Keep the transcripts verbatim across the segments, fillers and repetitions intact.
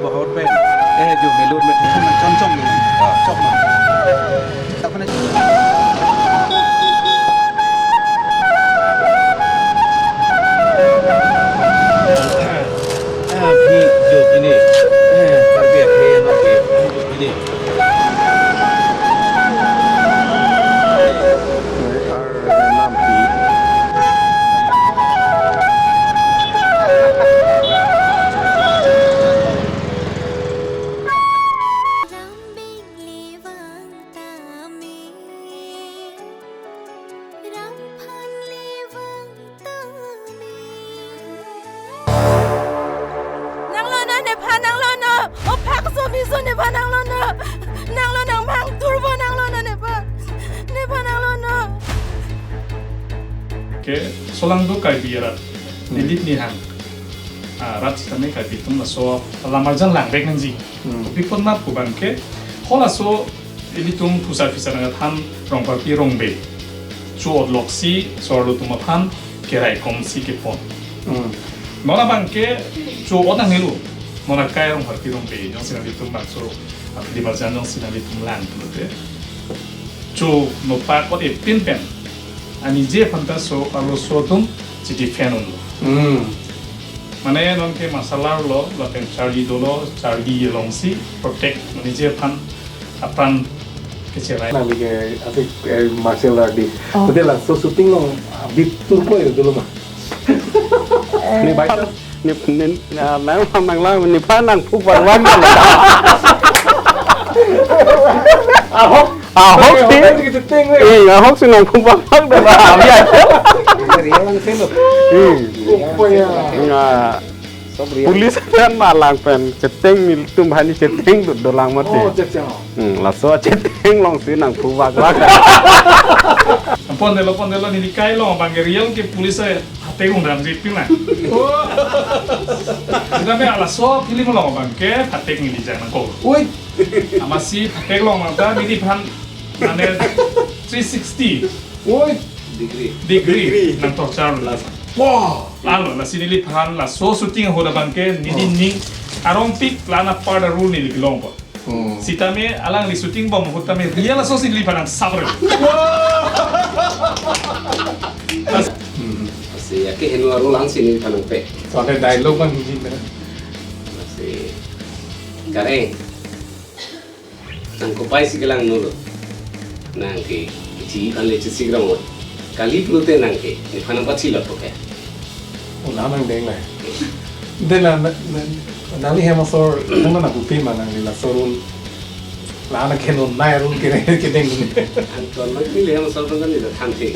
Hot pen. Eh, jo, melur met. Chom, chom, chom. Ah. Chom. Apne Ah, phi, jo, pini. Eh, Karbi akhei, ano, phi, pini. Nanglono nephan, nanglono. O phak so miso nephan, nanglono. Nanglo nangmang turbo, nanglono nephan. Nephan, nanglono. Ke solang do Karbi arat. Hmm. Nilip nihang. Ah, rat sitame Karbi atum laso alam arjan langvek nangji. Hmm. Kopi apot ma pu abangke, halaso ilitum phusar phisar nangkethan rongparpi rongbe cho-otloksi so-arlo atum aphan keraikomsi kepon. Hmm. Non abangke cho-ot nangnelo. Non akai rongparpi rongbe jongsi nanglitum bangso aphili marjan jongsi nanglitum lang pulote, cho nopak kot epin pen anije aphan ta so-arlo so atum chidi fan unlo. Hmm. Mane non ke masalar lo, lapen charli dolo, charli alongsi protect, mane je aphan apran kecherai. Nangli ke asik, eh, martial art di. Oh. Betul lah, so shooting along, ah, bit turpo ya dulu mah. Eh. Ni baik. Ni, ni, na, nang, nang lang, nephan nangphu bak bak. Ahok. Ahok si. Ahok si cheting, eh. Eh, ahok si nangphu bak bak dah. Abi aja. Real lang sih lo. Eh. Apa ya? Nggak. Sob real. Police kan malang pen cheting, nelitum bahani cheting do, dolang mati. Oh, check, check. Hmm, laso cheting alongsi nangphu bak bak. Pondetlo, pondetlo, neli kai along abangke real ke police ai. Phatek ungdam si pin lang. Oh. Sitame laso film along abangke phatek neli jang nangkok. Ui. Amatsi phatek along abang ta neliphan mane three sixty. Ui. Degree. Degree. Degree. Nang torture lo. Wah. Lalo, lasi neliphan laso shooting ahut abangke neli, oh, ning arongpik, la-an apar da rule neli kelongpo. Hmm. Sitame alangli shooting bom ahut tame real aso si neliphan nang sabre. Hmm. Lasi ake henu aru lang si neliphan nangpe. So ake dialogue kan hindi na. Lasi Kareng. Nang kopai si kelang nolo. Nang ke, chi an le chi si kelang nolo. Kali pulote nang ke, nephan nangpachilap ke. Oh, la nang deng lai. Deng la, na, na, nangli hem asor, nang na bupi ma nangli laso rule. La na kenon nai rule ke, kedeng. Anton nangli hem asor nangli la than the.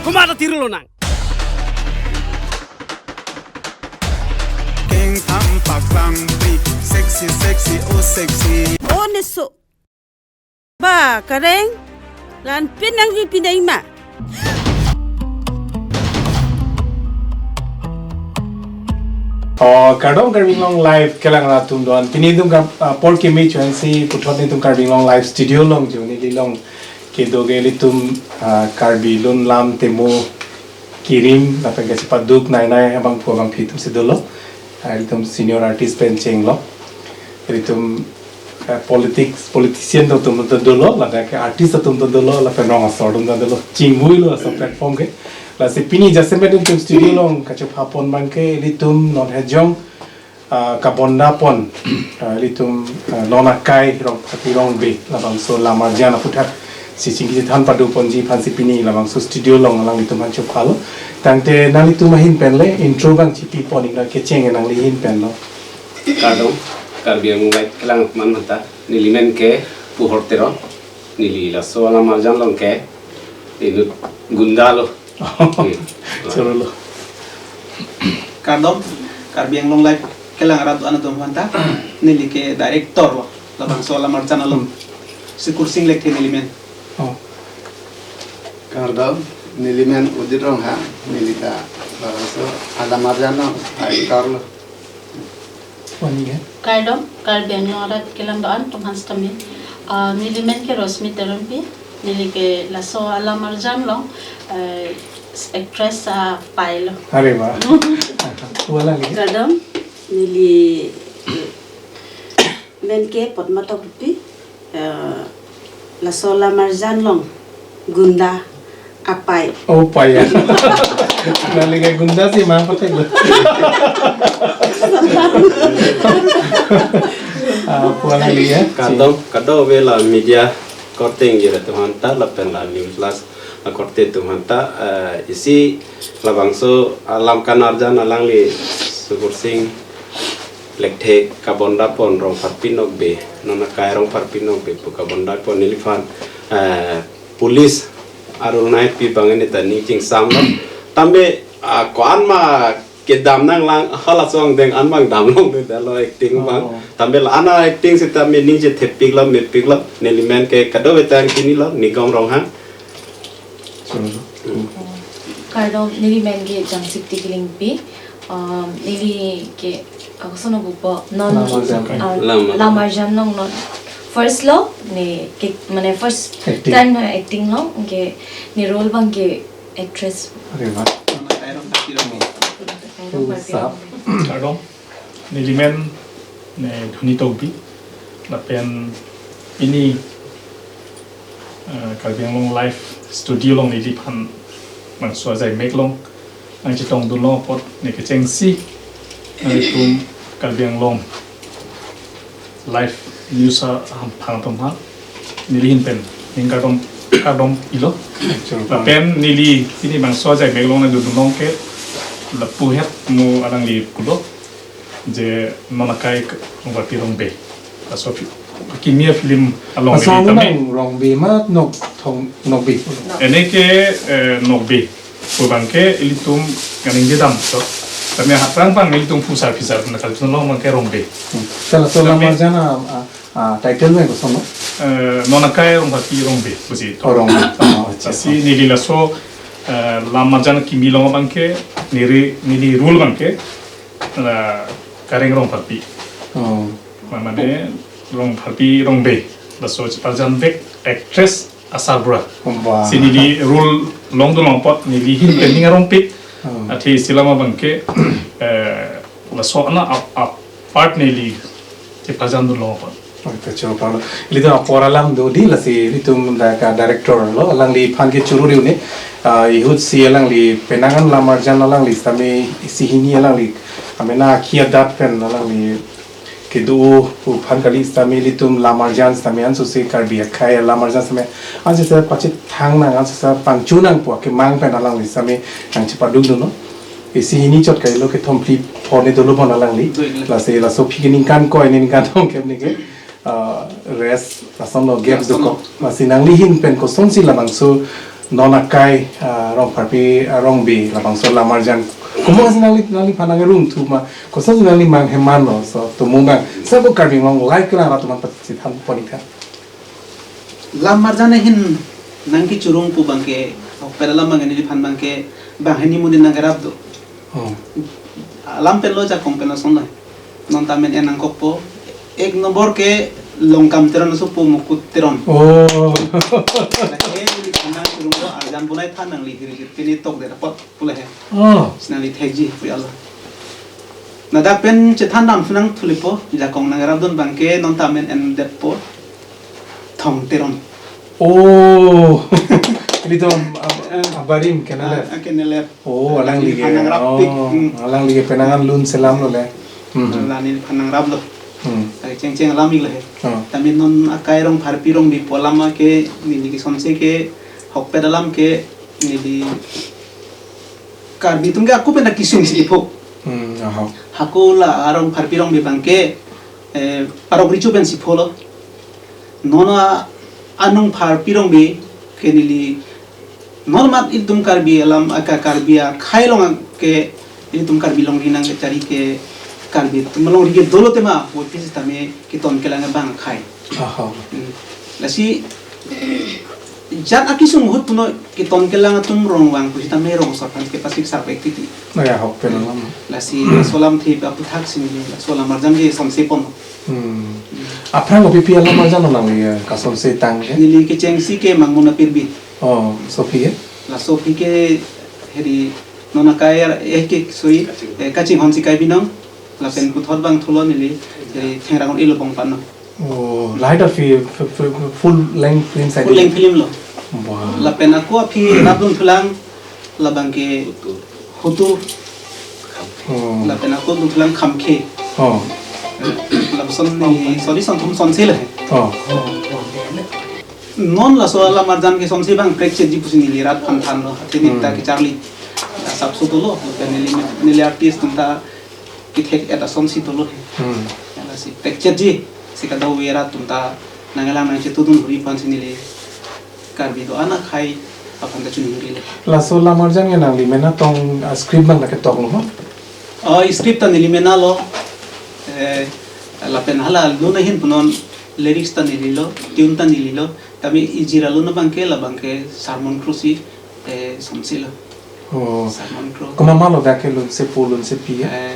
Komat atirulo nang. Kengtham paklang pik, sexy, sexy, oh sexy. Oh, neso. Ba, Kareng, la-an pin nangri pin dai ma. Oh, kardom Karbi Anglong Live kelang rat atum do-an. Pini itum kar-, ah, apor kimi chuan si puthot netum Karbi Anglong Live studio along jo neli along kedo ke ilitum, ah, Karbi lun lam temo kirim lapen kachepaduk nai nai abangphu abangphi atum si dolo. Ah, ilitum senior artist pen chenglo. Ilitum, eh, politics, politician atum ta dolo, ladak ke artist atum ta dolo, lapen rong asor atum ta dolo. Chingvui lo laso platform ke. Lasi pini jasemet ilitum studio along kachepapon abangke ilitum non hejong ah, kabonda pon, ah, ilitum, ah, non akai rong, akai rongbe, labangso alam arjan aputhak si chingki chethan pado ponji aphan si pini labangso studio along alanglitum aphan chepalo. Tangte nanglitum ahin pen le intro abang chipi pon ikna kecheng nangli ahin pen lo. Kardom, Karbi Anglong Live kelang atum aphan ta, neli men ke Puhor Teron, neli laso alam arjan along ke inut gunda lo. Choro lo. Kardom, Karbi Anglong Live kelang rat do-an atum aphan ta, neli ke director lo, labangso alam arjan along. Hmm. Si Kursing Lekthe neli men. Oh. Kardom, neli men Udit Ronghang, neli ta labangso alam arjan along director lo. Wani ke? Kardom, Karbi Anglong arat kelang do-an atum aphan sitame. Ah, neli men ke Rosmi Teronpi, neli ke laso alam arjan along, eh, actress apai lo. Are ba. Wala lagi. Kardom, neli men ke Potma Tokbi, eh, laso Lamarjan along gunda apai. Oh, paya. Nangli ke gunda si ma pakai lo. Ah, wala lagi ya. Kardom, kardom ave la media korte ingjir atum aphanta lapen la News Plus akorte atum aphanta, eh, isi labangso alam kanarjan alangli Sukursing Lekthe kabonda pon Rongpharpi Nokbe, non akai Rongpharpi Nokbe pu kabonda pon neliphan, eh, police arul nai pi bang ini ta ning chingsam lo. Tame, ah, ko-an ma kedam nanglang, hala song deng an bang damlong de lo acting bang. Oh. Tame la ana acting sitame ningje thepik lo, mepik lo, neli men ke kadokave ta chinilo, Nigom Ronghang. Kardom, neli men ke Jangsik Tiklingpi. Um, neli ke, ako sono bupo non Lamarjan. Ah, Lam- Lamarjan along non first lo ne ke, mane first Acting. Time na acting lo ke ne role bang ke actress. Are ba. Kardom, Sap. Kardom, neli men ne Dhoni Tokbi, lapen pini, eh, Karbi Anglong Live Studio along neliphan bangso ajai mek along nangchetongdun long apot ne kechengsi nangtum Karbi Anglong Live News ahamphang atum aphan neli ahin pen ning kardom, kardom pilo. Lapen neli pini bangso ajai mek along nangdundun long ke lapu het mo alangli pulo je non akai Rongpharpi Rongbe. Laso fi-, kimi afilm along Asal neli tame. Nang Rongbe ma Nok Thong Nokbe. Ene ke, eh, Nokbe. Pu bang ke ilitum kaningje dam so. Tame haprang bang ilitum phusar phisar na kalchun long bang ke Rongbe. Sala so Lamarjan a, a, a title me koson lo? Eh, non akai Rongpharpi Rongbe pusi. Oh, Rongbe. Oh, acha. Lasi neli laso, eh, Lamarjan kimi along bang ke neli, neli role bang ke la Kareng Rongpharpi. Oh. Mane Rongpharpi Rongbe. Laso cheparjan vek actress asarbura. Wah. Si neli role longdun long apot neli ahin pen ning arongpik. Oh. Athe isi alam abang ke, eh, laso ana ap, ap part neli cheparjandun long apot. Oh, kachoro palo. Ilitum apor alam do di, lasi ilitum dak a director lo, alangliphan ke choro riu ne. Ah, ihut si alangli penang an Lamarjan alangli sitame isi hini alangli. Amena akhei adat pen alangli kedo pu aphan kali sitame ilitum Lamarjan sitame ansose Karbi akhei Lamarjan sitame ansose pachethang nang, ansose pangchun nang pu akemang pen alangli sitame nangchepadukdun lo. Isi hini chot kailo, kethom phli phongo ne dolo bon alangli. Lasi laso aphi ke ningkan koi ne ningkan thomkep ne ke, ah, rest lason lo gap dokok. Lasi nangli ahin pen kosonsi labangso non akai, ah, Rongpharpi, ah, Rongbe labangso Lamarjan. Komo si nangli, nangliphan nangrung thu ma, kosonsi nangli mang heman lo, so, tomo bang. Sabo Karbi Anglong Live kelang atum aphan pachethang pon ik tha. Lamarjan ahin nangkechurung pu bang ke, hokpet alam bang ke neliphan bang ke, bang hini mudin nangkerap do. Oh. Alam pen lo, jakong pen lo, son lo. Non ta men en nangkokpo. Ek nombor ke Longkam Teron asopo Mukut Teron. Oh. Lake neliphan nangchurung lo, arjan bonai tha, nangli hiri hiri pini tok de apot pu lahe. Oh. Si nangli theji pu alo. Ladak pen chethan dam su nangthulipo, jakong nangrapdun bang ke non ta men endetpo. Thong Teron. Oh. Ilitum ab-, abarim kenalep. Ah, kenalep. Oh, alangli ke. Alangli phan nangrap pik. Oh, alangli ke penang an lun selam lo le. Hmm. Alangli phan nangrap lo. Hmm. Ai cheng cheng alam ik lahe. Oh. Tame non akai Rongpharpi Rongbe pu alam ke neli kesonse ke hokpet alam ke neli Karbi atum ke ako pen ta kesung si ipho. Hmm, aha. Hako la Rongpharpi Rongbe bang ke, eh, parok recho pen si pholo. Non a Rongpharpi Rongbe ke neli non mat ilitum Karbi alam, aka Karbi akhei along ke ilitum Karbi longri nangkechari ke Karbi atum longri ke dolo tema, wo pisi tame keton kelang abang akhei. Aha. Hmm. Lasi jat akesung ahut puno keton kelang atum rong vang pusitame rong sar aphan kepasik sar pek titi. Naya hok pen alam. Lasi laso alam the aputhak si neli laso Lamarjan ke sonse pon. Hmm. Aphrang kopi pi Lamarjan lo nangli, eh, kasonse tang ke? Neli kechengsi ke Mangmun Apirbi. Oh, so aphi ke? Laso aphi ke Jadi non akai eh ke sui eh, kachinghon si kai binong. Lapen puthot bang thulo neli. Jadi thengrang ilo bong pano. Oh, lahai ta fi- fi- fi- full length film sai. Full length film lo. Wah. Lapen ako aphi rap dun thulang labang ke Hutu. Hutu. Oh. Lapen ako dun thulang Khamkhe. Oh. Lapuson ni sori son thum son si le. Oh. Non laso alam arjan ke son si bang prekche ji pusi neli rat phan than lo. Jadi Hmm. ta kecharli asap su dolo. Lapen neli neli artist atum ta kethek et ason si dolo he. Hmm. Ya lasi prekche ji si kadokave rat atum ta nangkelang nangchetu dun huri aphan si neli Karbi do-an akhei aphan ta chunhuri le. Laso alam arjan ke nangli mena tong, ah, script bang ta ketok lo ho? Oh, script ta neli mena lo. Eh, lapen hala lun ahin punon lyrics ta neli lo, tune ta neli lo. Tame ijira lo na bang ke labang ke Sermon Kro si eh, son si lo. Oh. Sermon Kro. Komat ma lo dak ke lunsepo lunsepi ya? Eh,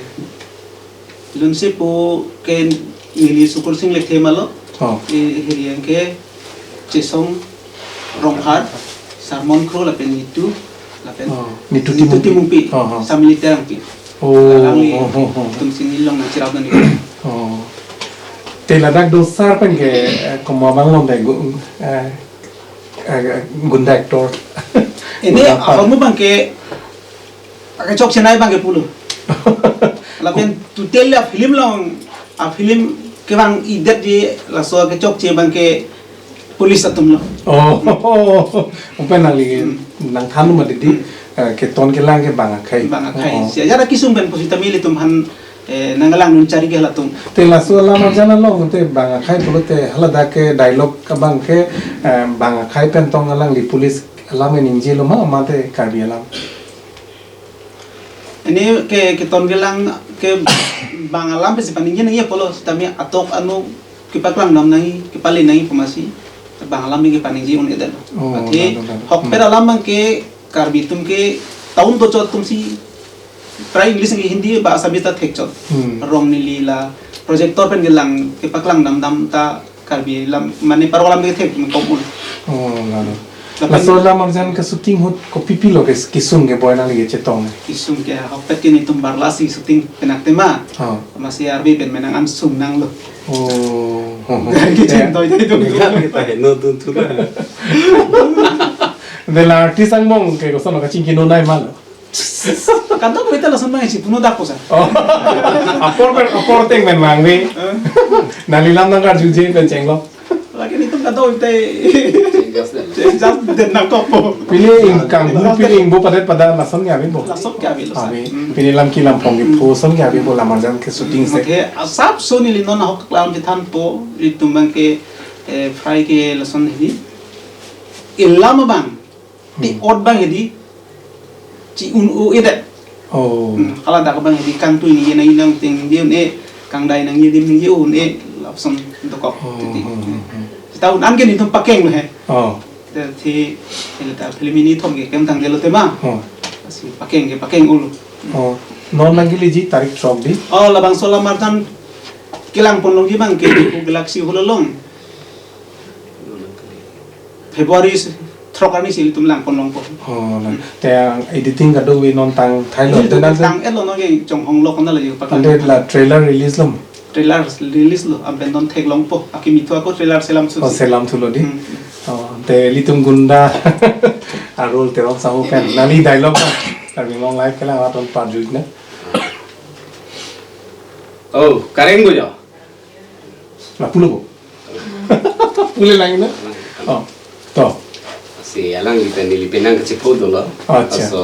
lunsepo ke neli Sukursing Lekthe ma lo. Oh. Eh, hiri yang ke Chesong Ronghar, Sermon Kro lapen Nitu, lapen Oh, Nitu Nitu Timungpi. Timungpi. Oh, oh. Samili Terangpi. Oh, Alangli oh, oh, oh. Atum si neli along nangcherap dan ni. Oh. Te ladak dosar pen ke eh, komat bang lo de gu- eh, eh, gunda actor. Ini Gunda apa? Ahormu bang ke pakai chok chenai bang ke pulo. Lapen total a film along a film ke bang idet di laso ke chokche bang ke police atum lo. Oh, upen nangli Hmm. nangthan ma didi Hmm. eh, keton kelang ke bang akhei. Bang akhei. Oh. Si ajar kisung pen pusi tame ilitum aphan eh, nangkelang nun chari ke halatum. Te laso alam arjan along te bang akhei pulote haladak ke dialogue abang ke eh, bang akhei pen tong alangli police alam ningje lo ma mate Karbi alam. Ini ke keton kelang ke bang alam pensi paningje nangji apotlo sitame atok anu kepaklang dam nangji kepale nangji pu masi bang alam ke paningje un-edet lo. Oh, Athe lalo, lalo. Hokpet Hmm. alam bang ke Karbi atum ke town dochot atum si prai English ke Hindi ba Assamese ta thekchot. Hmm. Rong neli la projector pen kelang kepaklang dam dam ta Karbi alam mane Paro alam ke thek kom un. Oh, lalo. Lapen Laso alam arjan ke shooting ahut kopi pi lo ke kisung ke boy nangli ke chetong. Kisung ke hokpet ke netum Barlas si shooting penak tema. Oh. Masi arve pen menang an sung nang lo. Oh. Gari ke Ya. chin doi doi doi. Gari ta heno dun thu na. De la artist angbong ke koson kachingki no nai ma lo. Kadokave ta lason bang si puno dak ko sa. Oh. Apor pen apor teng pen mang ni. Eh. Nangli lam nangkarju je pen chenglo. Lake netum kadokave ta Just that. Just that nangkokpo. Pini ingkang bu pini ingbo padet pada lason ke ave bo. Lason ke ave lo sa. Ave. Hmm. Pini lam ki lam phong ki Hmm. po son ke ave bo lam arjan ke shooting se. Okay, asap so neli non ahok lam chethanpo ilitum bang ke eh, fry ke lason hedi. Ilam abang. Ti Hmm. ot bang hedi. Chi un-u-edet. Oh. Hmm, haladak abang hedi kangtui ningje nangji nang ting ningje un-e kangdai nangji dim ningje un-e lapuson dokok Oh, titi. oh, oh, oh. Seta un-an ke netum pakeng lo he. Oh. Te thi ele ta film ini thom ke kem tangdet lo tema. Oh. Lasi pakeng ke pakeng ulo. Oh. Non nangkeleji tarik throk di. Oh, labangso alam arjan kelang pon longji bang ke Galaxy Hall along. February throk arni si ilitum lang pon longpo. Oh, na. Hmm. Te editing kadokave non tang thailo. Ilitum te nang tang-et lo non ke chonghong lok na la yu pak. Ante la trailer release lo. Trailer release lo, ampen non theklongpo. Akimi thu ako trailer selam thu Oh, si. selam thulo di. Hmm. Oh, te ilitum gunda a-role Terong Sahu pen. Nangli dialogue na. Karbi Anglong Live kelang aton parjui na. Oh, Kareng bo jo. La pulo bo. Pule lang na. Oh, to. Si alangli pen neli pen nangkachepho dolo. Acha. Laso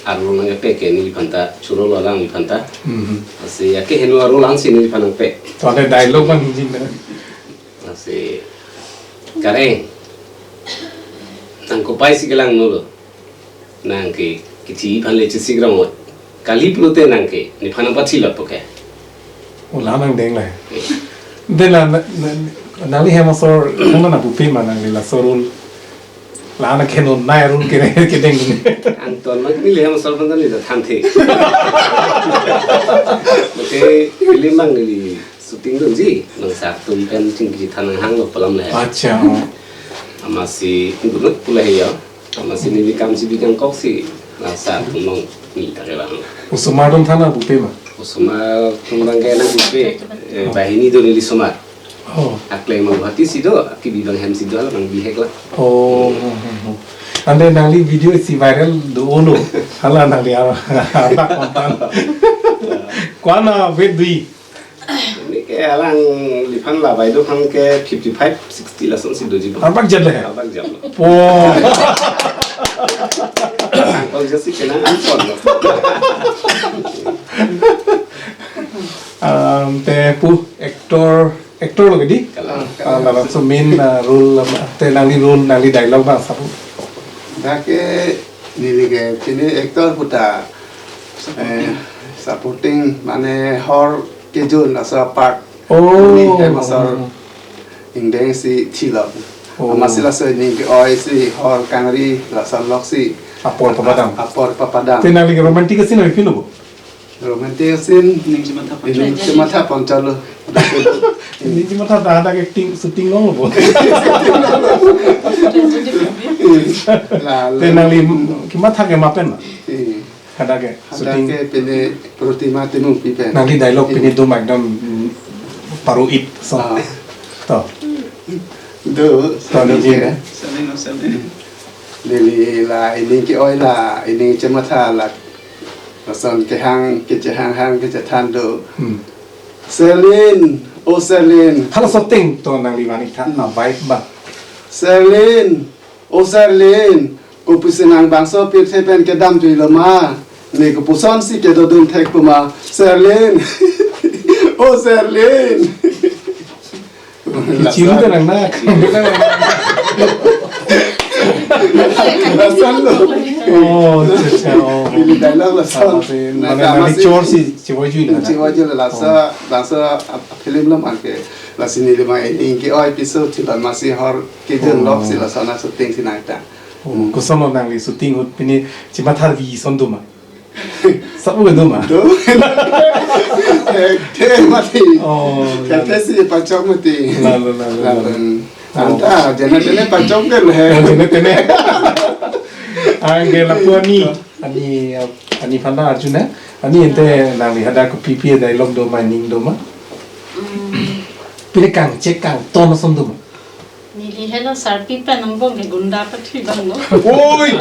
a-role nangkepe ke neliphan ta churo lo alangliphan ta. Mhm. Si akeheno a-role lang si neliphan nangpe. To ada dialogue bang jin na. Si Kareng. Nang kopai si kelang nolo. Nang ke kithi aphan le chisi grang ot. Kali pulote nang ke nephan nangpathi lap ke. Oh, la nang deng lai. Eh. De la na- na- nangli hem asor nang na bupi ma nangli laso role. La nang keno nai role ke ke deng ni. Angton ma neli hem asor phan neli da than the. Oke, film bang neli shooting dunji, nang sak tum pen chingki than nanghang lo pu alam le. Acha. Oh. Amatsi gunut pule he ya. Amatsi neli kam si bikang kok si Masa tumong ni tare bang. Osomar atum than nangpupe ma? Osomar atum abang ke nangpupe, eh, banghini do neli osomar. Oh. Akleng ma Guwahati si do, akibi abang hem si do, hala abang bihek la. Oh, hmm, hmm, hmm. Ante nangli video isi viral do-olo. Hala nangli ar-, ardak kontan. Ko-an a-weight do-i? Neli ke alangliphan la baideo aphan ke fifty-five, sixty lason si doji bang. Arbak jat le? Arbak jat lo. Po. Angkol jasi kena angkol lo. Um, te pu actor, actor lo ke dei? Kalang. Ah, labangso main, ah, role, um, te nangli role, nangli dialogue abang sapu. Dak ke neli ke pini actor puta, eh, supporting mane hor kejun laso part. Oh. Neli hem asor ingdeng si thilo. Oh. Amatsi laso ining ke-oi si hor kangri laso along si. Apor papadam. Apor papadam. Te nangli ke romantic scene nangli film lo bo? Romantic scene. Ining chematha pon chotlo. Ining chematha pon chotlo. Ining chematha ta hadak acting shooting longlo bo? La, la. Te nangli kematha ke ma pen ma? Eh. Hadak ke, hadak shooting. Ke pini Protima Timungpi pen. Nangli dialogue pini do ma ekdom, mm, paru-it so. Ah. To. Do, to, neli ke. Neli la ining ke-oi la, ining chematha la. Lason kehang, kechehang hang, kechethan do. Hmm. Serlin, o Serlin. Halaso ateng to nangli mani tha, hmm, a vibe ba. Serlin, o Serlin, kopusi nang bangso pirthe pen kedam juilo ma? Ne kopuson si kedodun thek pu ma? Serlin, o Serlin. Kichiru ta nang na. Lason lo. Oh, acha, acha, oh. Neli dialogue lason. Ah, si, na mane, mane amatsi chor si, chivoijuilo na. Chivoijuilo laso, oh, laso, ah, film lo ma ke. Lasi neli ma ining ke-oi piso thilo amatsi hor kejun along si, oh, lason a-shooting si nangta. Oh, hmm. Koson lo nangli shooting ahut pini chematha vi ason do ma? Sapu ke do ma? Do. Te mati. Oh, la. Kate si pachok mati. La, la, la, la, la. La, la. Anta, jene tene pachok ke le. Oh, jene tene. Anke lapu ani, ani, ani aphan ta arju nang. Ani ante nangli hadak kopi pi dialogue do ma, ining do ma? Hmm. Pini kangchek kangton ason do ma? Neli helo sarpi pen angbong ke gunda pathi abang lo. Oi!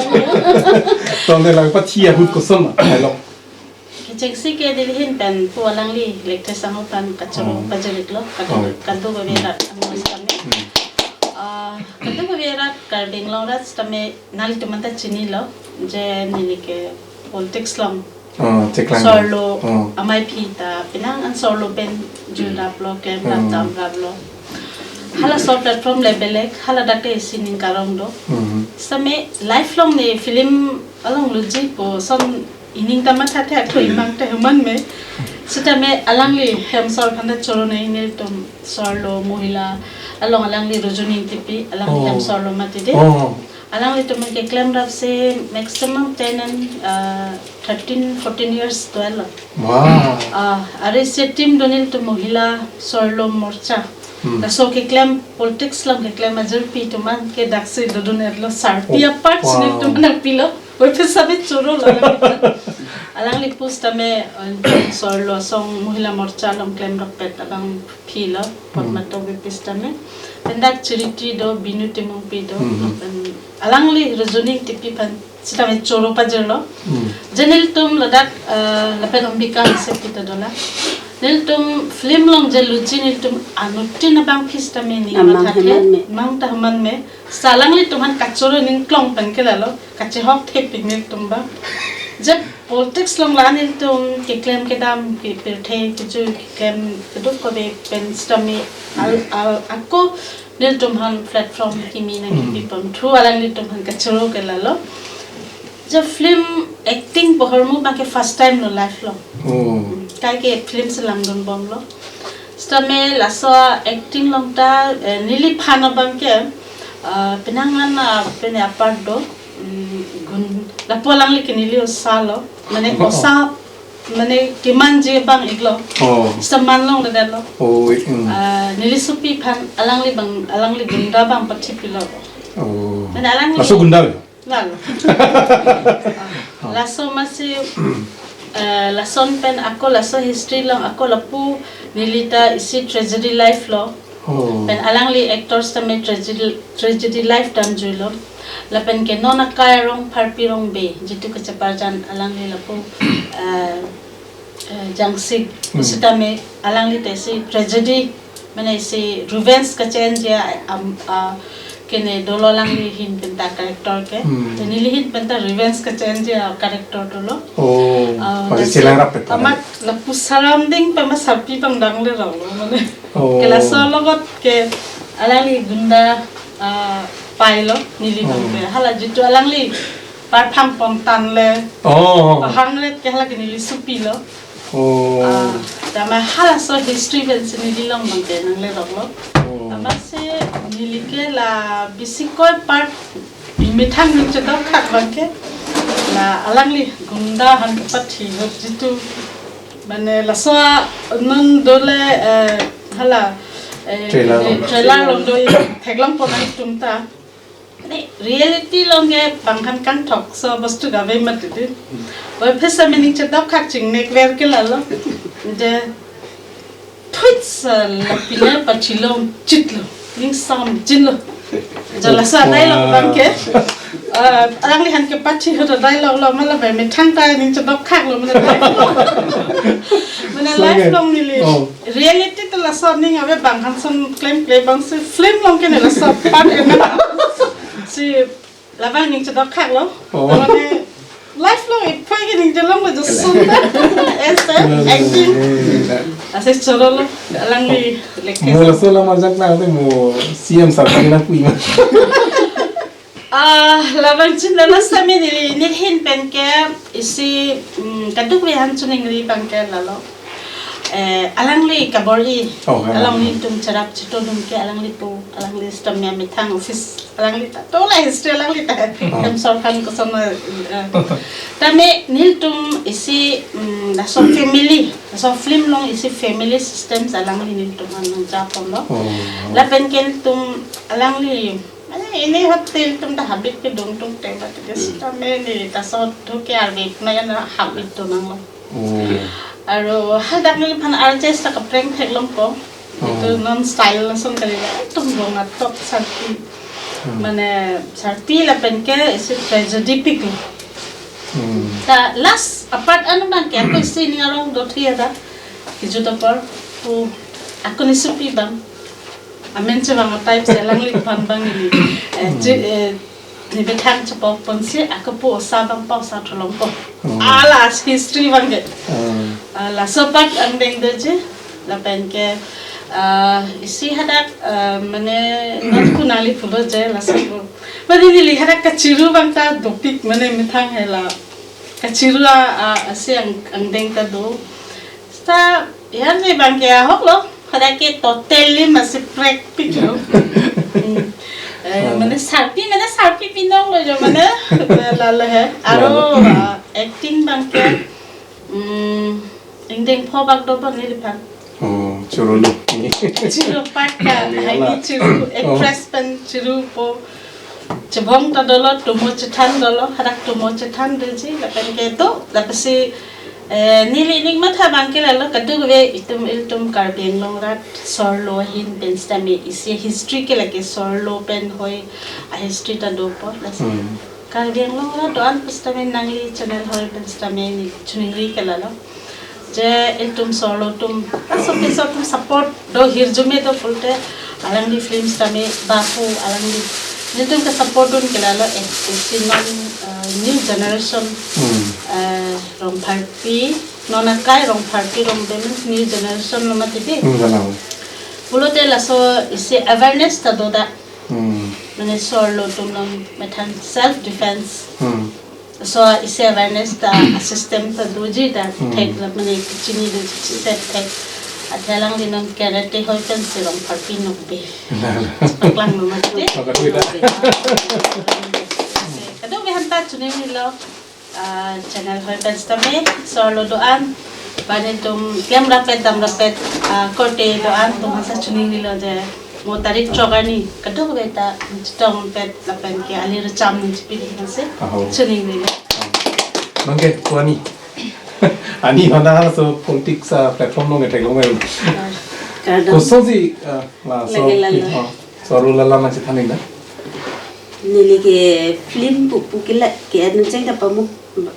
Tangte lang pathi ahut koson ma, hello. Kechengsi ke neli ahin pen pu alangli electric sango pen kachoro, oh, pajirlo, kadu, oh, kadu babe rat, ang mas kami. Hmm. Ah, kadu babe rat, Karbi Anglong rat, tame nangtum anta chinilo, je neli ke politics along. Oh, cheklang. Sorlo, oh, amei aphi ta, penang an sorlo pen jul, hmm, raplo, klem rap, hmm, dam raplo. Halaso platform le belek, haladak ke isi ning karong do. Hmm. Sitame lifelong ne film along luji pu ason ining ta mathathe, athu, hmm, imang ta human me. Sitame alangli hem sor aphan ta choro nangji, nelitum sorlo mohila along alangli Rujuni Ingtipi, alangli, oh, hem sorlo mati dei. Oh. Alanglitum keklem rap si maximum ten and, uh, thirteen, fourteen years do-etlo. Wow. Ah, are isi team do nelitum mohila sorlo morcha. Hmm. Laso keklem politics along keklem ajirpi atum an ke daksi dodun-etlo, sarpi, oh, apart, wow, si nelitum nangpilo. Oi pisa be choro lo. Alangli pusitame, uh, sorlo asong mohila morcha along klem rapet abang philo, pot, hmm, mato be pusitame. Then dak Charity do, Binu Timungpi do, hmm, hmm, then alangli Rujuni Ingtipi aphan sitame choro pajirlo. Hmm. Je nelitum ladak, eh, lapen Ambika Hanse kita dolang. Nelitum film along je luji nelitum anuttin abang pusitame ning, amang mathathe, human me, mang ta human me. Sita alanglitum aphan kachoro ning klong pen ke lalo, kachehok thepik nelitum abang. Je politics along la nelitum keklem kedam, ke pirthe kejui, keklem keduk kave pen sitame al, al, ako nelitum aphan platform kimi nangkipi, hmm, pon thu alanglitum aphan kachoro ke lalo. Je film acting pu ahormu abang ke first time lo lifelong. Oh. Hmm, kaike film si langdun bomlo. Sitame laso acting along ta, eh, neliphan abang ke, eh, penang an, ah, pine apart do, mm, gun, lapu alangli ke neli osa lo, mane, oh, osa, mane kemanji abang iklo. Oh. Sita man longledetlo. Oh, ik, mm. Ah, neli sopi aphan alangli abang, alangli gunda abang pathipilo. Oh. Mane alangli. Laso gunda lo? Lalo. Laso masi, eh, lason pen ako laso history along ako lapu nelita isi tragedy life lo. Oh. Pen alangli actors tame tragedy, tragedy life damjuilo. Lapen ke non akai Rongpharpi Rongbe, jitu kacheparjan alangli lapu, eh, eh, Jangsik, hmm, sitame alangli te si tragedy, mane si revenge kachenji a, am, a, kene dolo alangli ahin penta character ke. Hmm. Te neli ahin penta revenge kachenji a character dolo. Oh, ah, pasi lasi chelang rap peta. Amat lapu surrounding pen ma sarpi abang dangle ronglo, mane. Oh. Ke laso alogot ke alangli gunda, ah, pailo, neli abang, oh, ke. Hala jitu alangli parphang pon tanglo. Oh. Pahang ret ke hala ke neli supilo. Oh. Ah, tame halaso history pensi neli along abang ke nangle ronglo. Oh. Tame si neli ke la bisikoi part methang ning chedok khak abang ke la alangli gunda aphan kepathi ahut jitu, mane laso non dole, eh, hala, eh, trailer, eh, along, trailer along do theklong pon nangtum ta. Ne, reality along ke bang aphan kangthok so bostu kave mati di. Oi, phesa meaning chedok khak chingnek ver ke lalo. Je thuit sa la pine pachilong chitlo, ning sam chinlo. Je laso dialogue abang ke, ah, alangli aphan kepathi ahut dialogue lo, mala be methang ta ning chedok khak lo, mane life along. Mane so life ke along neli. Oh. Reality ta laso ning ave, bang aphan son klem kle abang si film along ke ne laso part ena. Si labang ning chedok khak lo. Oh. Mane life along iphai ke ning chelong lo jo sun ta. Ese, hmm, acting. Ase choro lo, alangli leke. Mo laso lam arjak na te mo C M sir kali na pui ma. Ah, labang chin lalo sami neli, neli ahin pen ke isi, mm, kadokave aphan choningri abang ke lalo. Eh, alangli kabor-i, oh, ya, along nelitum cherap cheto dun ke alangli pu, alangli sitame methang office, alangli ta, to la history alangli ta. Oh. Hem sor khan koson, eh, tame nelitum isi, mm, laso family, laso film along isi family systems alangli nelitum aphan nangja ponlo. Oh. Lapen ke nelitum alangli, mane, ini hotel atum ta habit kedung tung te, mati ke, hmm, sitame neli ta so thu ke arve na ya na habit do nanglo. Oh. Aro hadak neliphan artist ta kapreng theklongpo. Oh. Itum non style lason kali la, itum bong atok sarpi. Hmm. Mane sarpi lapen ke isi tragedy pik lo. Hmm. Ta last apart anu abang ke ako isi ning arong do thi ada. Kejut apor pu ako nesopi abang. Amen chevang a-type si alangliphan abang neli, eh, che-, eh, neli-bethang chepok ponsi ako pu osa abang pa osa tholongpo. Oh. Ala history abang ke. Oh. Ah, laso part angdeng doji, lapen ke, ah, isi hadak, ah, mane non kunali pulo je laso pu. Mane neli hadak kachiru abang ta dopik, mane methang hela. Kachiru a, a, asi ang, angdeng ta do. Seta, ya, ne abang ke ahok lo. Hadak ke totally masi prek pik lo. Hmm. Eh, oh, mane sarpi, mane sarpi binong lo jo, mane. Lalo he. Aro, lalo, ah, acting abang ke, hmm, ingdeng pho bak do abang neliphan. Oh, choro lo. Choro part ka, lalo, hai la. Ni choro, oh, actress pen choro po. Chebong ta dolo, tomo chethan dolo, hadak tomo chethan doji, lapen ke do, lapen si, eh, neli ning matha abang ke lalo, kadokave itum ilitum Karbi Anglong rat, sorlo ahin pen sitame isi history ke lake sorlo pen hoi, a history ta dopo, lasi. Hmm. Karbi Anglong rat do-an pen sitame nangli channel hoi pen sitame neli choningri ke lalo. Je itum sorlo atum, aso piso atum support do hirjume do pulote, alangli films tame bapu alangli. Nelitum ke support dun ke lalo, eh, isi non, eh, new generation, hmm, eh, Rongpharpi, non akai Rongpharpi Rongbe means new generation lo mati di. Hmm, ganang. Pulote laso isi awareness ta do da. Hmm. Mane sorlo atum non methang self defense. Hmm. So isi awareness ta system ta doji ta, hmm, thek la mane kachini doji set thek. Athe alangli non karate hoi pen si Rongpharpi Nokbe. Paklang lo mati. Paklang lo. Kadokave aphanta choningri lo, ah, channel hoi pen sitame, sorlo do-an, bani atum klem rapet dam rapet, ah, korte do-an atum aphan ta choningri lo je. Mo tarik throk arni kadokave ta chetongpet lapen ke ali recham nangchepidun nang si. Aho. Choningri lo. Nang ke pu ani. Ani hana so politics a platform along theklong el. Kardom. Kosonsi, ah, laso, lagi lalo. Ah, so ru lala nangchethan nang da. Neli ke film pu pu ke la ke ancheng ta pamuk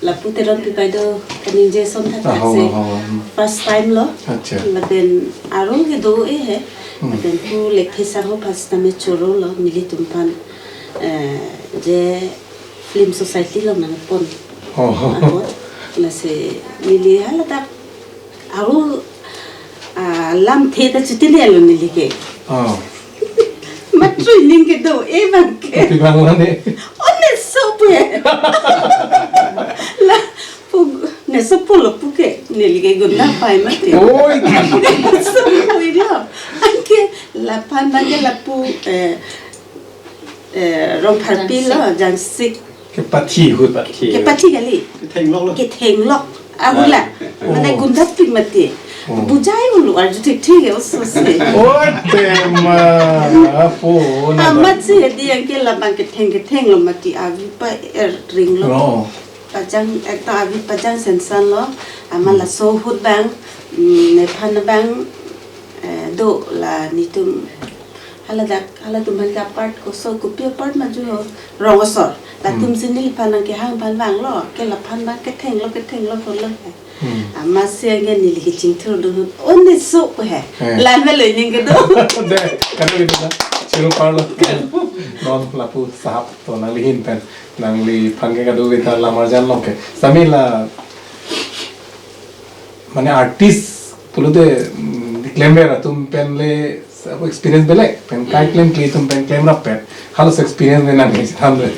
lapu Teronpi pai do kaningje ason thakthak. Aho, se aho, hmm. First time lo. Acha. Lapen arong ke do-e he. Hmm. Lapen pu Lekthe Sangho aphan sitame choro lo nelitum aphan, eh, je film society along nangpon. Oh. Apot. Lasi neli haladak aru, ah, lamthe ta chutine lo neli ke. Oh. Matri ning kedo-e abang ke. Kopi abang lo ne? One so pu he. La pu ne so pulo pu ke neli ke gunda pai mati. Oi. So pu lo. Anke laphan abang ke lapu, eh, eh, Rongpharpi lo, Jangsik. Jangsik. Kepathi ahut. Kepathi. Kepathi kali. Kethenglok lo. Kethenglok. Ahula. Ah. Mane, oh, gundapik mati. Oh. Bujai ulu arju thik thik ya oso se. Oh, tema. Apo, na. Amat si hedi anke labang ketheng ketheng lo mati avi pa er ring lo. Oh. Pajang, ekta avi pajang sensan lo. Amat, hmm, laso ahut abang, mm, nephan abang, eh, do la netum haladak, halatum aphan ke apart koso kopi apart ma ju ho, rong asor. Latum, hmm, si neliphan nangkehang aphan vanglo, ke laphan abang kethenglok, kethenglok lo he. Hmm. Amat si anke neli ke chingthur dun ahut, one so pu he. Eh. Lan me lo ning kedo. De, kado kedo na. Choro parlo. Non lapu sahap to nangli ahin pen, nangliphan ke kadokave ta lam arjan along ke. Sami la mane artist pulote, mm, klemver atum pen le sa-, experience belek, pen kai, hmm, klemkle atum pen klem rapet. Halaso experience le nangchethan le.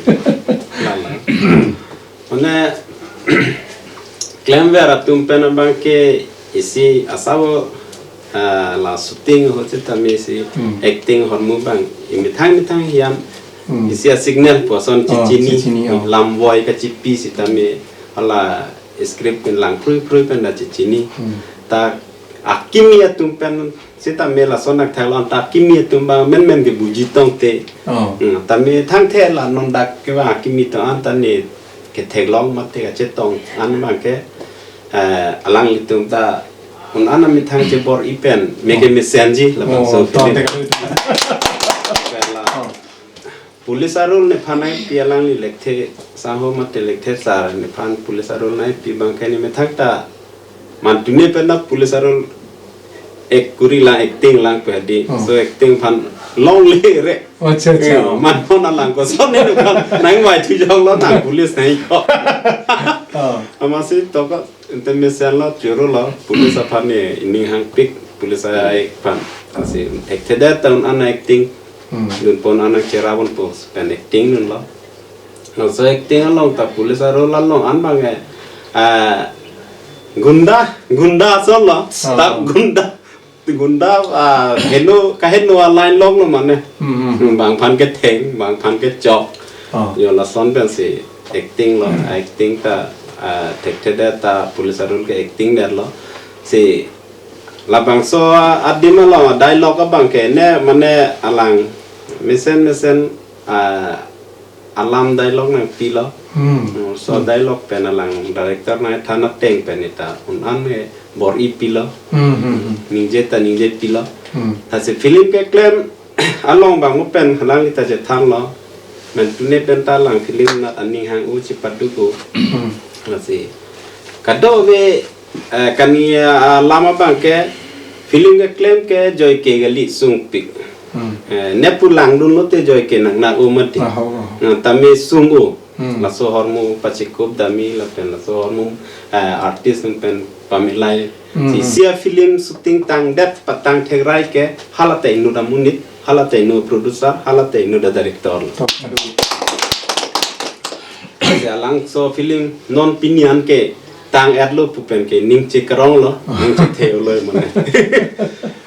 Lala. Mane klemver atum pen abang ke isi asabo, ah, la shooting ahut sitame isi, hmm, acting ahormu abang. Imethang methang hiam, hmm, isi a-signal pu ason, oh, chechini, chechini, oh. Lamvoi kachipi sitame hala script pen lang phrui phrui pen ta chechini. Hmm. Ta akimi atum pen sitame lason nangthanlo, ta akimi atum abang menmen ke buji tongte. Oh. Hmm, tame thangthe la non dak ke abang akimi atum an ta ne ketheklong mate kachetong an abang ke, eh, alanglitum ta un an amethang chebor-i pen me ke, oh, mesenji labangso, oh, film. Tongte kado. Pen la. Oh. Police a-role nephan nangpi, alangli Lekthe Sangho mate Lekthe sir nephan police a-role nangpi abang ke ne methang ta mantune pen ta police a-role act kuri lang, acting lang pu hedi. Oh. So acting aphan longle re. Oh, acha, acha. Eh, man pon alang koson ne aphan nangvai thu jok lo nang police nang ko. Oh. Amatsi toko ente mesen lo, choro lo, police aphan ne ining hangpik, police a-act aphan. Lasi thekthe det ta un an acting. Hmm. Dunpon, an nangcherapon pu pen acting dunlo. Laso acting along ta police a-role along an abang ke, ah, gunda, gunda ason lo, ah, staff gunda. Gunda, ah, heno, kaheno a-line along lo mane. Hmm, hmm. Hmm, bang aphan ketheng, bang aphan kechok. Ah. Yo lason pensi acting lo, acting ta, ah, thekthe det ta police a-role ke acting detlo. Si labangso adim along dialogue abang ke ne mane alang mesen mesen, ah, alam dialogue nangpilo. Hmm. Hmm, so, hmm, dialogue pen alang director nangthan ateng pen ita un an ke bor-i pilo. Hmm, hmm, hmm. Ningje ta ningje pilo. Hmm. Lasi film keklem along abang mo pen alangli ta chethanlo. Mantune pen ta lang film nat aning hang-u chepaduk-o. Hmm. Lasi kadokave, eh, kani, ah, alam abang ke film keklem ke joike kali sungpik. Hmm. Eh, ne pu langdun lote joike nang nang-o mati. Aho, aho. Nah, tame sung-o. Hmm. Laso ahormu pachikup dami lapen laso ahormu, eh, artist pen pamilai. Hmm. Si isi a-film shooting tangdet patang thekrai ke hala ta inut amonit, hala ta inut producer, hala ta inut a-director. Top. Aduh. Si alangso film non pini an ke tang-etlo pu pen ke ning chekarong lo, ning chethe-o lo mane.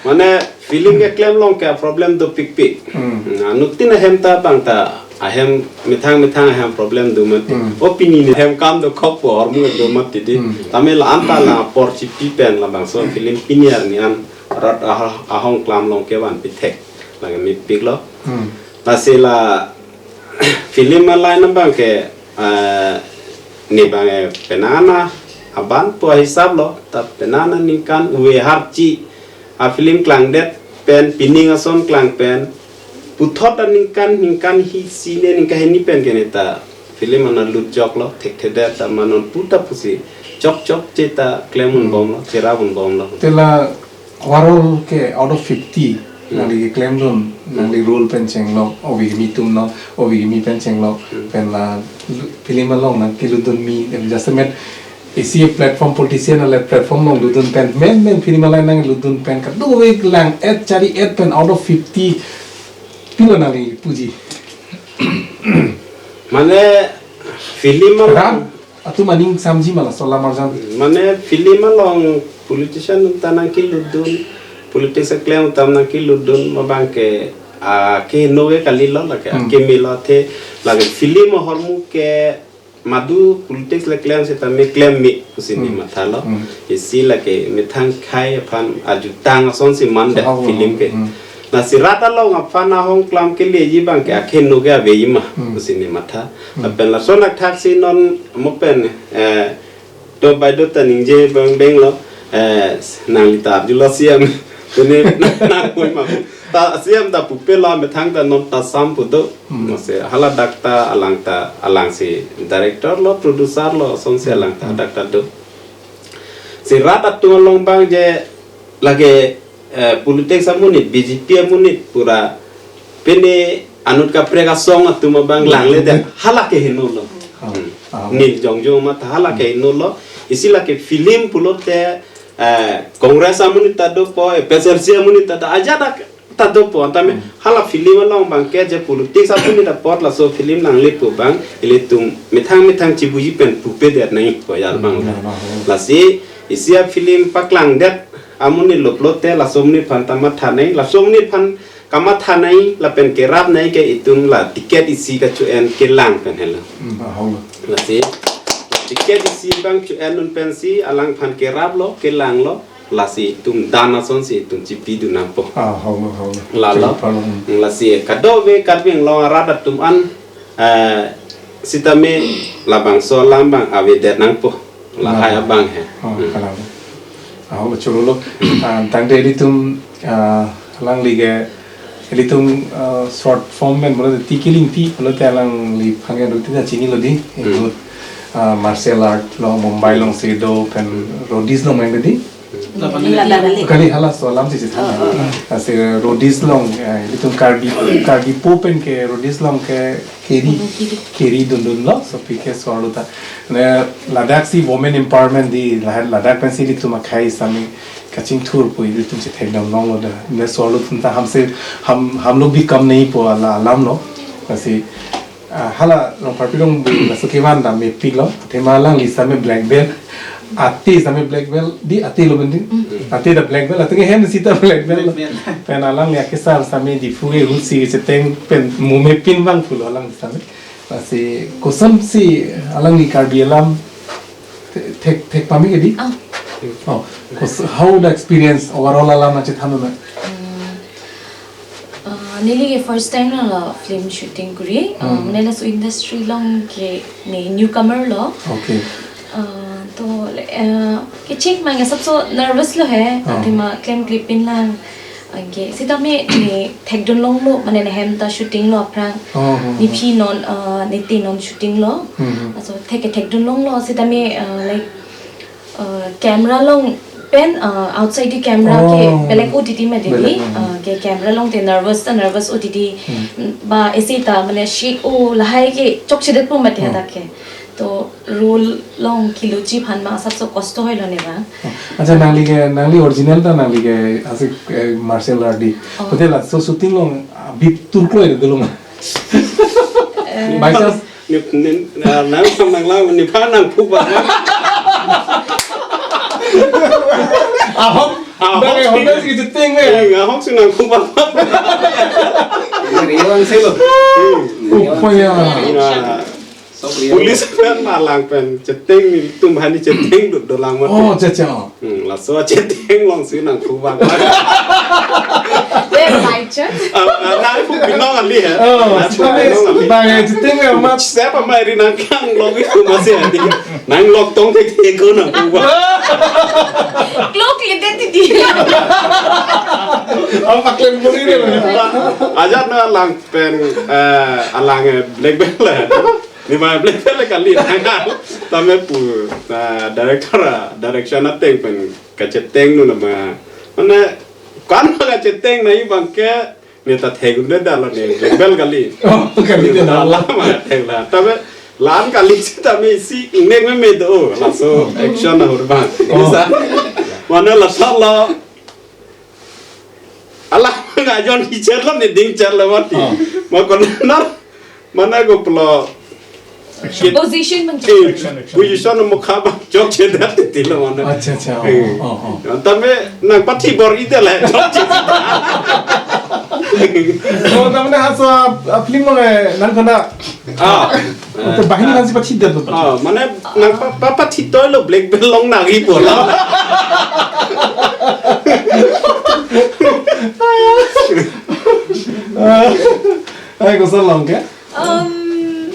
Mane film keklem along ke problem dopikpik. Hmm. Nah, anuttin ahem ta abang ta ahem methang methang ahem problem do mati. Hmm. O pini ne ahem kam dokhokpo ahormu do mati di. Hmm. Tame la an ta la apor chipi pen labangso film pini arni an rat aha-, ahong klam along kevan pithek. Lake mepiklo. Hmm. Lasi la film aline abang ke, eh, ne abang, eh, penang aban pu ahisap lo, ta penang aningkan ove harchi a film klangdet pen, pining ason klang pen, puthot aningkan, ningkan hi sine, ningkan hini pen ke ne ta film ana lutjok lo, thekthedet ta ma non puta pusi chokchok che ta klem un bom lo, cherap un bom lo. Te la overall ke out of fifty, hmm, nangli keklem dun, hmm, nangli role pen chenglok, ove kimi atum lo, ove kimi pen chenglok, hmm, pen la lu-, film along nangkelutdun mi, jasemet isi platform, politician ale platform along lutdun pen, main main film aline nanglutdun pen, kadokave lang-et chari-et pen out of fifty, pilo nangli puji? Mane film along rat atum aning samji ma laso alam arjan. Mane film along politician ta nangkelutdun, politics keklem atum nangkelutdun, ma abang ke, ah, kehingno ke kalilo lake, hmm, akeme lo athe, lake film ahormu ke madu politics le klem sitame klem me pusi ne, hmm, mathalo. Hmm. Isi lake methang khei aphan ajutang asonsi mandet, oh, film ke. Hmm. Lasi rat along aphan ahong klam keleji abang ke akehingno ke aveji ma, hmm, pusi ne matha. Hmm. Lapen lason athaksi non mo pen, eh, to baideo ta ningje bang beng lo, eh, nangli ta arjulo C M. Pine nang pui ma. Ta C M ta pupe lo, methang ta non ta sam pu do. Hmm. Mase hala dak ta alang ta, alangsi director lo, producer lo, asonsi, hmm, alang ta, hmm, dak ta do. Si rat atum along abang je lake, eh, politics amonit, B J P amonit pura pine anut kaprek asong atum abang, hmm, langledet, hmm, hala kehingno lo. Ah, hmm, ah. Nil jongjong ma ta hala, hmm, kehingno lo. Isi lake film pulote, eh, Congress amonit ta dopo, F S L C amonit ta do, ajat ta dopo, tame, hmm, hala film along abang ke je politics amonit apot laso film nangle pu abang, ilitum methang methang chibuji pen pupedet nangpo ya abang. Hmm, ya, abang, ya. Lasi isi a film paklangdet amonit lo pulote laso amonit aphan ta matha nang, laso amonit aphan kamatha nang lapen kerap nang ke itum la ticket isi kacho-en kelang pen helo. Hmm, ah, holo. Lasi ticket isi abang cho-en un pensi alangphan kerap lo, kelang lo, lasi itum dan asonsi itum chipidun nangpo. Ah, holo, holo. Lalo. Chipalo, hmm. Lasi kadokave Karbi Anglong arat atum an, eh, sitame labangso alam abang avedet nangpo. Lahai, nah, abang he. Oh, hmm, kalang. Ah, holo, chorolo. Ah, tangte ilitum, ah, alangli ke, ilitum, ah, short form pen pulote Tiki Lingpi pulote alangliphan ke doti ta chinilo di. Hmm. Inut, ah, martial art along Mumbai alongsi do pen, hmm, roadies along main di. Hmm. Kali halaso alamsi chethan. Oh, oh, oh. Lasi roadies along, eh, ilitum Karbi, Karbi po pen ke roadies along ke keri, hmm, keri, keri dundunlo, so pi ke so arlo ta. Ne ladaksi women empowerment di, la-, ladak pensi ilitum akhei sitame kachingthur pu ilitum chethekdam longlo da. Ne so arlo atum ta हमसे, हम, हम लोग भी कम नहीं pu ala alam lo. Lasi, ah, hala Rongpharpi Rongpi laso kevan ta mepiklo. Athema alangli sitame black belt. Ate sitame black belt di, ate lo mending. Mm. Ate ta black belt, ate ke hem sita black belt. Black belt. Pen alangli akesar sitame Diphu ke ahutsi cheteng pen mo mepin abang pulo alangli sitame. Lasi kosonsi alangli Karbi alam the-, thek, thek pame ke di? Ah. Oh, kos-, how the experience overall alam nangchethan un? Hmm. Ah, neli ke first time lo la film shooting kori. Ah, hmm, neli laso industry along ke ne newcomer lo. Okay. Ah, to, eh, kechek mang asapso nervous lo he. Ah. Athema klemkle pin lang. Anke sitame ne thekdun longlo, mane ne hem ta shooting lo aphrang. Oh, oh, oh. Nephi non, ah, nete non shooting lo. Hmm, hmm. Laso thek, thekdun longlo sitame, ah, like, ah, camera along pen, ah, outside the camera ke, oh, belek O T T mati, belek, hmm, ah, ke camera along te nervous ta nervous O T T. Hmm. Ba isi ta mane shake o lahai ke chokchedet pu mati, hmm, hadak ke. To role along keloji aphan ma asapso kosto hoilo ne ba. Oh. Acha, nangli ke, nangli original ta nangli ke asik, eh, martial art di. Oh. Pute laso shooting along, ah, bip turklo ide dulu ma. Eh. By chance. Ni, ni, na, nang sam nang lang, nephan nangphu ba. Ahok. Ahok. Bang, si ahok si cheteng me. Eh, ahok si nangphu ba. Ini Rio ang selo. Hmm. Oh, oh, ya. Nah. Police pen malang pen cheteng, netum hani cheteng do, dolang mati. Oh, cha cha. Hmm, laso cheteng alongsi nangphu ba. Eh, By chance? Ah, ah, nang pu binong kali ya. Oh, nang pu sorry. Binong kali. Bang, eh, chiteng ya, mat. Siapa mai ri nang kang log itu masih ada. Nang log tong tek tek ko nang pu ba. Klok lidet di. Apa klaim buri ni? Ajat na lang pen, eh, alang, eh, black belt lah. Ni ma black belt kali nang. Tame pu, na director, ah, direction ateng pen kacheteng nu nama. Mana kan kacheteng nai bang ke ni ta thek un-e det lo ni black belt kali. Oh, kali ni det lo. Lama thek la. Tame lan kali si tame si nek me me do. Laso action na hur bang. Oh. Sa. Mana laso lo. Alang ajon hi chet lo ni ding chet lo mati. Oh. Ma kon na mana ko plo. Action. Position bang. Eh, action, action. Position mo kha bang chok che dat ti lo mana. Acha, acha. Oh, eh. Oh, oh. Tame nang pathi bor ite le chok che. Oh, tame na hasa, ah, film mo, eh, nang kena. Ah. To bahini nang si pathi dat lo. Ah, mana nang pa, pa, pathi toi lo black belt long nang hi po lo. Ai, koson long ke? Um,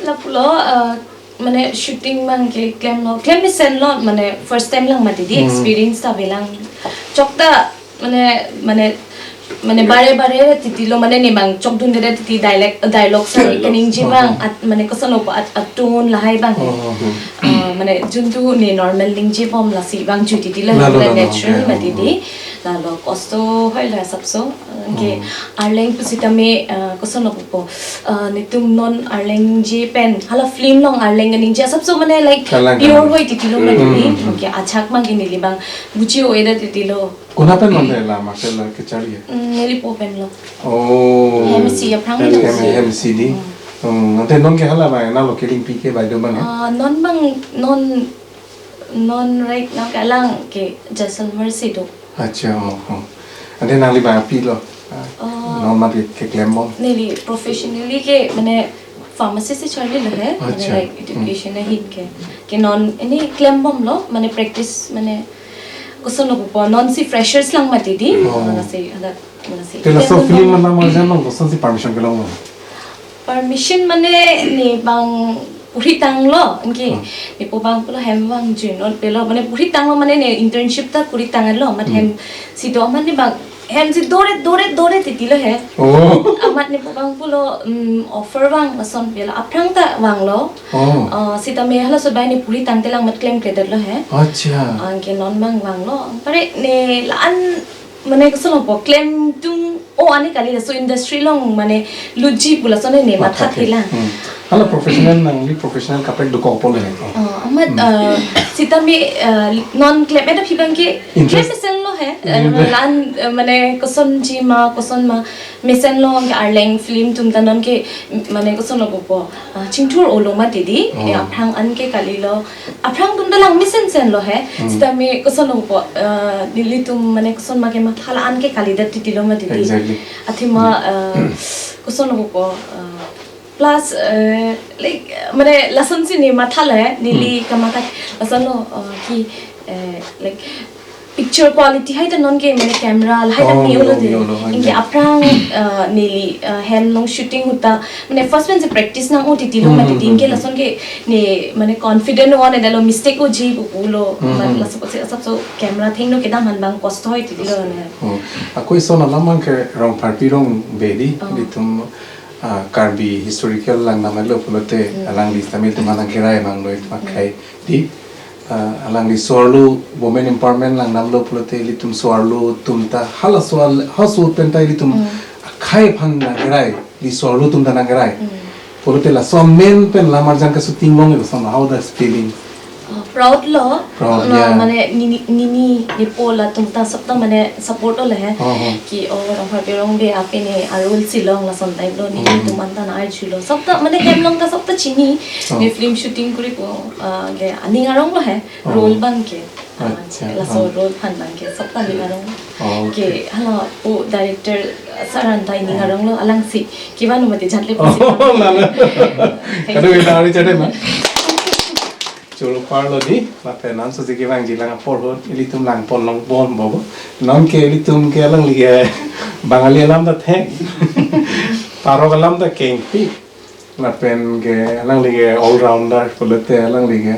lapulo, uh, mane shooting bang ke klem lo, klem mesen lo, mane first time lang mati di, hmm, experience ta avelang. Chokta, mane, mane, mane bare bare titi lo, mane ne bang chokdunde titi dialect, dialogue sa, dialogue, kaningje, oh, bang, oh, at, mane koson lo at, at tone lahai bang. Oh, oh, oh. Uh, mane juntu ne normal ningje bom lasi bang juti di la, lalo, mane lalo, natural, okay, mati di. Oh, oh. Lalo kosto hoi la sabso. Anke, oh, Arleng pusitame, ah, koson lo pupo. Ah, netum non Arleng je pen. Hala film long Arleng kaningje asapso mane, like, kalang, pure kalang, hoi titi lo, hmm, mane, hmm, hmm, anke achak mang ke neli bang buji o eda titi lo. Kona pen non de la ma ke la kecharli ya? Hmm, neli po pen lo. Oh. M C, aphrang M C. M C di. Hmm. Hmm, ante non ke hala ba na lo ke lingpi ke bai do bang ya? Ah, non bang, non, non right now ke alang ke Jaisalmer si do. Acha, oh, oh. Ante nangli bang pi lo? Ah, oh, non mati keklem bom? Neli professionally ke, mane, pharmacy si charli lo he, mane, acha, like, hmm, education ahin ke. Ke non, ini klem bom lo, mane practice, mane, koson lo pupo, non si freshers lang mati di, oh, mane si, ada, mane si. Te laso, klem film bom. Mana ma jan long, koson si permission kelong lo? Permission mane ne bang puri tanglo, anke. Hmm. Ne po bang pulo hem bang junon pelo, mane puri tanglo mane ne internship ta puri tanglo, amat, hmm, hem si do mane bang, hem si dore, dore, dore titi lo he. Oh. Amat ne po bang pulo, mm, offer bang lason pelo, aphrang ta bang lo. Oh. Ah, sitame halaso bai ne puri tangte lang amat klemkledet lo he. Acha. Anke non bang bang lo. Pare ne la-an mane koson lo po, klem tung o ani kali laso industry long mane luji pu lason ne matha, matha the, thelang. Hmm. Hala professional nangli professional kaprek dokok po le ko. Oh, amat, hmm, eh, sitame, eh, non klem eda phi bang ke interest, klem mesen lo he. Eh, hmm, lan, eh, mane koson ji ma, koson ma mesen lo ke Arleng film tum ta non ke, mane koson lo po. Ah, chingthur olo mati di, oh, eh, aphrang an ke kali lo, aphrang tum ta lang mesen sen lo he, hmm, sitame koson lo po, eh, nelitum mane koson ma ke matha la-an ke kalidet titi lo mati di. Exactly. Athema, eh, koson lo po, eh, plus, eh, like, mane lason si ne matha lo he, neli, hmm, kamatha, lason lo, eh, ki, eh, like, picture quality hai ta non ke mane camera lahai ta, oh, ne olo, ne olo, ne olo, anke, anke aphrang, uh, neli, uh, hem long shooting ahut ta mane first pen si practice nang o titi lo, hmm, mati, hmm, di, hmm, anke, hmm, lason ke ne mane confident one dalo, mistake o ji pu pulo, hmm, mane, hmm, laso, laso, laso camera thengno kedam han bang kosto hoi titi lo ne. Oh, ako ison alam bang ke Rongpharpi Rongbe di, oh, di tum, ah, Karbi historical lang namelo pulote, hmm, alangli Tamil teman nangkerai mang lo itu, hmm, makai di, ah, alangli so-arlo women empowerment lang namlo pulote ilitum so-arlo atum ta hala so-arlo, ha so pen ta ilitum, hmm, akhei aphan nangkerai, ili so-arlo atum ta nangkerai. Hmm. Pulote laso amen pen lamar jan ka shooting long itu sama, how the feeling? Oh, proud lo. Proud, no, yeah. Mane nini, nini, nipo latum ta sab ta mane support lo he. Oh, oh. Ki, oh, Rongpharpi Rongbe ape ne a-role si long lason type lo, nini, hmm, tum anta na arju lo. Sab ta mane hem long ta sab ta chini. Oh. Ne film shooting kuri po, ah, ke aning arong lo he. Oh. Role bang ke. Ah, acha, laso, ah, role aphan bang ke sab ta aning arong. Oh, okay. Ke hala po director sir anta aning, oh, arong lo, alangsi kiban mati jat le, oh, pusi. Lalo. Thank you. Kado kita hari jadi ma. Choro parlo di, mate nan so si kevangji lang apor ho, ilitum lang pon long bon bobo. Non ke ilitum ke alangli ke Bangali alam ta thek. Parok alam ta kengpik. Lapen ke alangli ke all-rounder pulote alangli ke,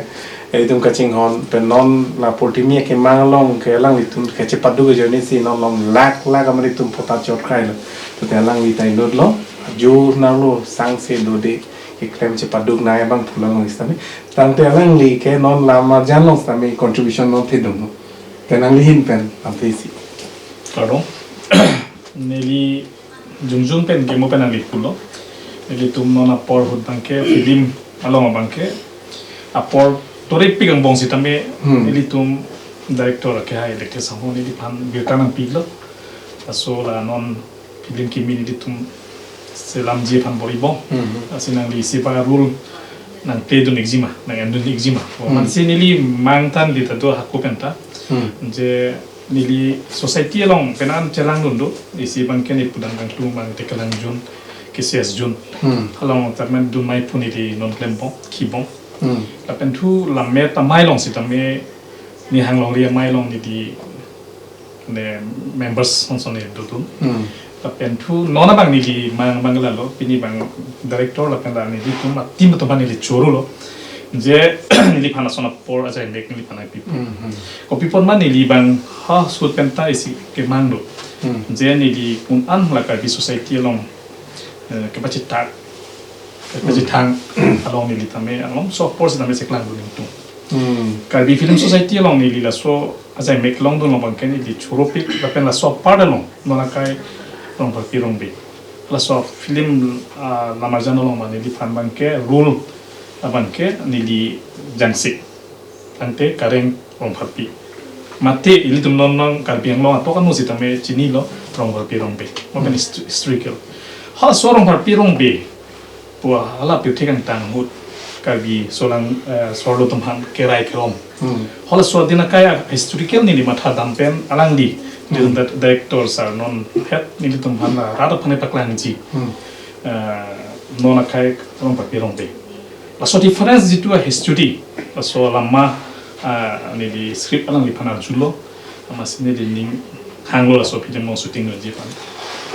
eh, itum kachinghon pen non la purtimi akemang along ke alanglitum kachepaduk ajoine si non along lakh lakh amat itum patta chot krailo. Tute alangli ta inutlo, jo nanglo sangse dode keklem chepaduk nai abang pulang along sitame. Tangte alangli ke non la marjan along sitame contribution non thedung. Te nangli ahin pen lamthe isi. Kardom. Neli jongjong pen ke mo pen nangli pulo. Nelitum non apor ahut abang ke film along abang ke apor toripik angbong sitame, Hmm. nelitum director ke hai Lekte Sangho neliphan birta nangpiklo. Laso la non film kimi nelitum selamji aphan bor-ibom. Hmm. Lasi nangli isi abang role nangpledun ikji ma, nang-endun ikji ma. Hmm. Amatsi neli mang than di ta do hako pen ta. Hmm. Je neli society along penang chelangdun do, isi abang ke neli pudam kangtung abang te kelangjun, ke ses jun. Hmm. Along ta men dun mai pu neli non klembom, kibom. Hmm. Lapen thu lammet amei along sitame nihang longri amei along neli ne members sonson ne dodun. Hmm. Lapen thu non abang neli mang mang lalo, pini abang director lapen la nelitum a-team atum abang neli choro lo. Je neliphan ason apor ajai mek neliphan ai pipo. Hmm, hmm. Kopi apot ma neli abang ha sut pen ta isi kemang do. Hmm. Je neli un-an la Karbi society along, eh, kepachethak, kepachethang along neli tame along so apor sitame cheklangdun ingtung. Hmm. Karbi Film Society along neli laso ajai mek longdun along abang ke neli choropik lapen laso apart along non akai Rongpharpi Rongbe. Laso film, ah, lamarjan along ma neliphan abang ke role abang ke neli Jangsik. Tangte Kareng Rongpharpi. Mate ilitum non non Karbi Anglong atok anu sitame chinilo Rongpharpi Rongbe. Mo pen Hmm. hist-, historical. Halaso Rongpharpi Rongbe pu hala pirthe kangtang ahut Karbi solang, eh, so-arlo atum aphan kerai kelom. Hmm. Halaso adin akai a-historical neli matha dam pen alangli, Hmm. neli di-, director sir non het nelitum aphan la rat aphan paklangji. Hmm. Eh, non akai Rongpharpi Rongbe. Laso difference jitu a-history, laso lama, ah, neli script alangliphan arjulo, amatsi neli ning hanglo laso film along shooting loji aphan.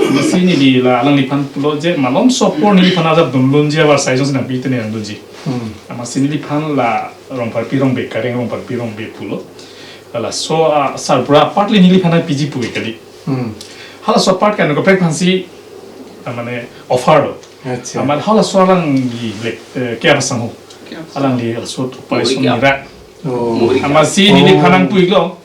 Amatsi neli la alangliphan pulo je malomso apor neliphan ajat dunlunji abar sai jongsi nangpi te ne nangdunji. Hmm. Amatsi neliphan la Rongpharpi Rongbe, Kareng Rongpharpi Rongbe pulo. Laso, ah, sarbura apart le neliphan nangpiji pu kali. Hmm. Halaso apart kan ko pek aphansi, ah, mane offer lo. Acha. Amat halaso alangli lek, eh, K R Sangho. K R Sangho. Alangli laso operation Mori K R. Nira. Oh. Mori K R. Amatsi neli Oh. phan nangpu-iklo.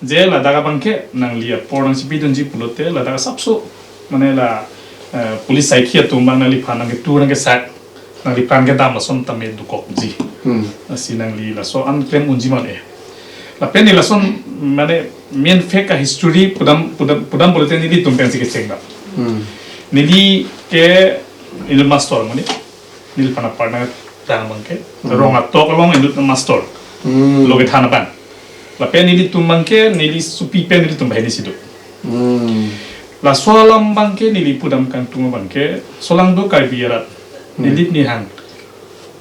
Je ladak abang ke nangli apor nangchipidunji pulote ladak asapso mane la, eh, police saikhi atum abang nangliphan nangketu nangkesak nangliphan kedam ason tame dokokji. Hmm. Lasi nangli laso an klem unji mane. Lapen neli lason mane main fact a-history pudam, pudam, pudam pulote nelitum pensi kechengdam. Hmm. Neli ke inut master mane. Neliphan apar nangthan abang ke. Hmm. Rong atok along inut master. Hmm. Lo kethan abang. Lapen nelitum abang ke neli supi pen nelitum banghini si do. Hmm. Laso alam abang ke neli pudam kangtung abang ke solang do Karbi arat. Hmm. Neli nihang.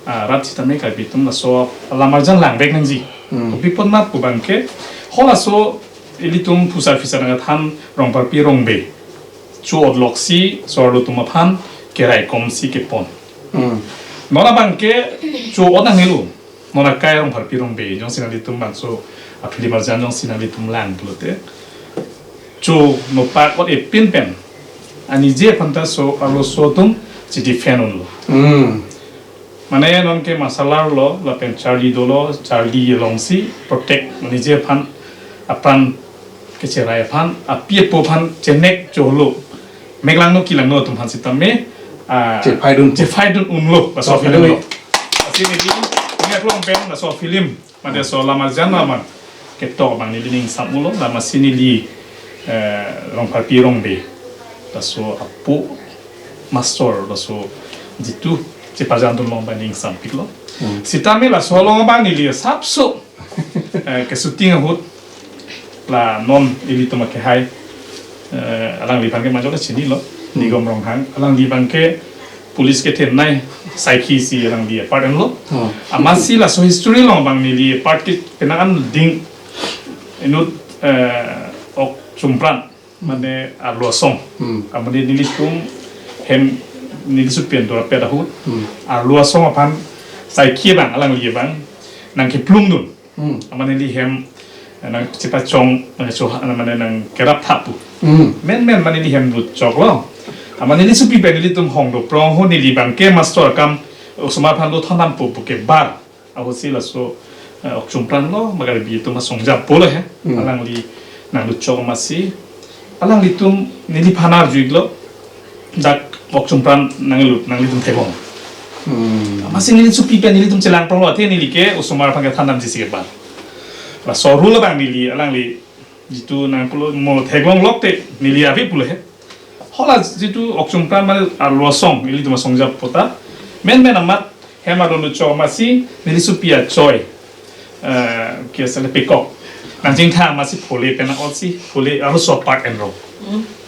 Ah, rat sitame Karbi atum laso lamarjan langvek nangji. Hmm. Kopi apot ma pu abang ke, halaso ilitum phusar phisar nangkethan Rongpharpi Rongbe cho-otloksi so-arlo atum aphan keraikomsi kepon. Hmm. Non abang ke cho-ot nangnelo. Non akai Rongpharpi Rongbe jongsi nanglitum bangso a-film arjan jongsi nanglitum lang pulote, cho nopak ot-e pin pen anije aphan ta so-arlo so atum chidefend unlo. Hmm. Mane non ke Masalar lo, lapen Charli dolo, Charli alongsi protect anije aphan, apran kecherai aphan, api apo aphan chenek cholo. Meklangno kelangno atum aphan sitame, ah, chephaidun. Chephaidun unlo, laso Laso film film lo. Lasi neli, neli aklong pen laso film, mate laso lamarjan abang ketok abang neli ning sam unlo, la amatsi neli, eh, Rongpharpi Rongbe. Laso apo master, laso jitu cheparjandun along abang ning sampiklo. Hmm. Sitame laso along abang neli asapso eh, ke-shooting ahut la non ilitum akehai, eh, alangliphan ke majok chinilo, Hmm. Nigom Ronghang, alangli abang ke police kethenei saikhi si alangli part enlo. Hmm. Amatsi laso history along abang neli part ke penang an ding inut, eh, ok chumpran. Mane arlo asong. Hmm. Amane nelitum hem neli supen dora pet ahut. Hmm. Arlo asong aphan saikhi abang alangli abang nangkeplungdun. Hmm. Amane neli hem nangchepachong nangchoha mane nangkerap thapu. Hmm. Menmen mane neli hem lut choklo. Amane neli supi pen nelitum hong do prong ho neli abangke master akam osomar aphan do thondampo puke bar. Ahutsi laso, eh, Okchungpran lo, ma Karbi atum asong jap pulo he. Hmm. Alangli nanglut chok amatsi. Alanglitum neliphan arju-iklo. Dak Okchungpran nanglut, nanglitum theklong. Hmm. Amatsi neli supi pen nelitum chelang prong lo, athe neli ke osomar aphan kethan damji si keba. Laso rule abang neli, alangli jitu nangpulo mo theklong lok te neli ave pulo he. Hala jitu Okchungpran mane arlo asong, ilitum asong jap puta. Menmen amat hem arlo lut chok amatsi neli supi achoi. Eh, ke asale pekok. Nangchingthang amatsi phole pen nang-otsi phole arloso apar enro.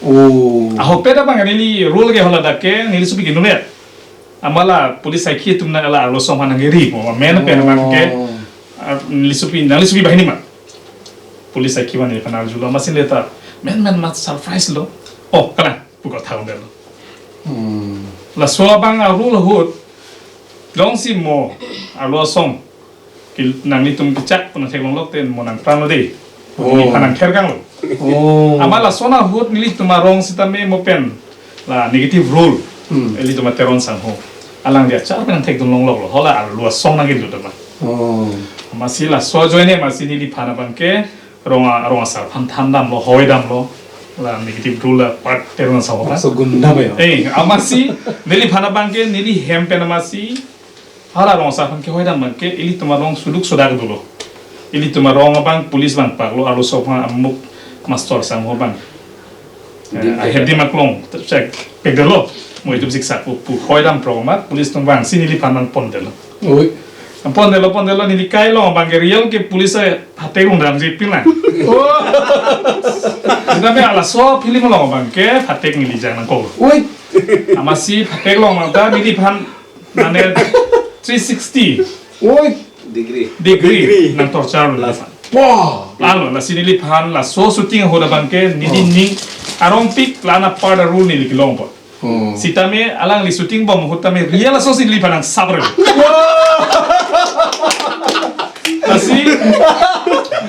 Oh. Ahokpet abang neli rule ke hala dak ke neli supi ke nulet. Amala police saikhi atum na ala arlo asong aphan nangkeri mo. Menpen abang ke, oh, ah, neli supi, nangli supi banghini ma. Police saikhi abang neliphan arjulo amatsi neli ta menmen amat surprise lo. Oh, kalang, pu kotha undelo. Hmm. Laso abang a-rule ahut jongsi mo arlo asong ke nanglitum kechak pu nangtheklong lok te mo nangpran lo de. Oh. Neliphan nangther kang lo. Oh. Amala lason ahut nelitum arong sitame mo pen la negative rule. Hmm. Ilitum a Teron sangho. Alangli achar pen nangthekdun longlok lo. Hala arlo asong nangkelut amat. Oh. Amatsi laso ajoine amatsi neliphan abangke rong a, rong asar aphan than damlo, hoi damlo. La negative rule apart Teron sangho aphan. So gunda ba ya? Eh, amatsi neliphan abangke neli hem pen amatsi hala rong asar aphan kehoi dam abangke ilitum arong suduk sodak dolo. Ilitum arong abang police abang paklo arloso aphan amuk master sangho abang. Eh, ahep di maklong, check pekdelo. Mo itum siksa pu, pu hoi dam prong amat police atum vangsi neliphan nangpondelo. Oi. Nangpondelo, pondelo neli kai long abangke real ke police ai phatek longdamji pin lang. Oh. Sitame laso film along abangke phatek neli jang nangkok. Oi. Amatsi phatek long mata neliphan mane three sixty Oi. Degree. Degree. Degree. Nang torture lo. Las-, wah. Lalo, lasi neliphan laso shooting ahut abangke neli, oh, ning arongpik la-an apar a-rule neli kelong po. Oh. Sitame alangli shooting bom ahut tame real asonsi neliphan nangsap re. Lasi,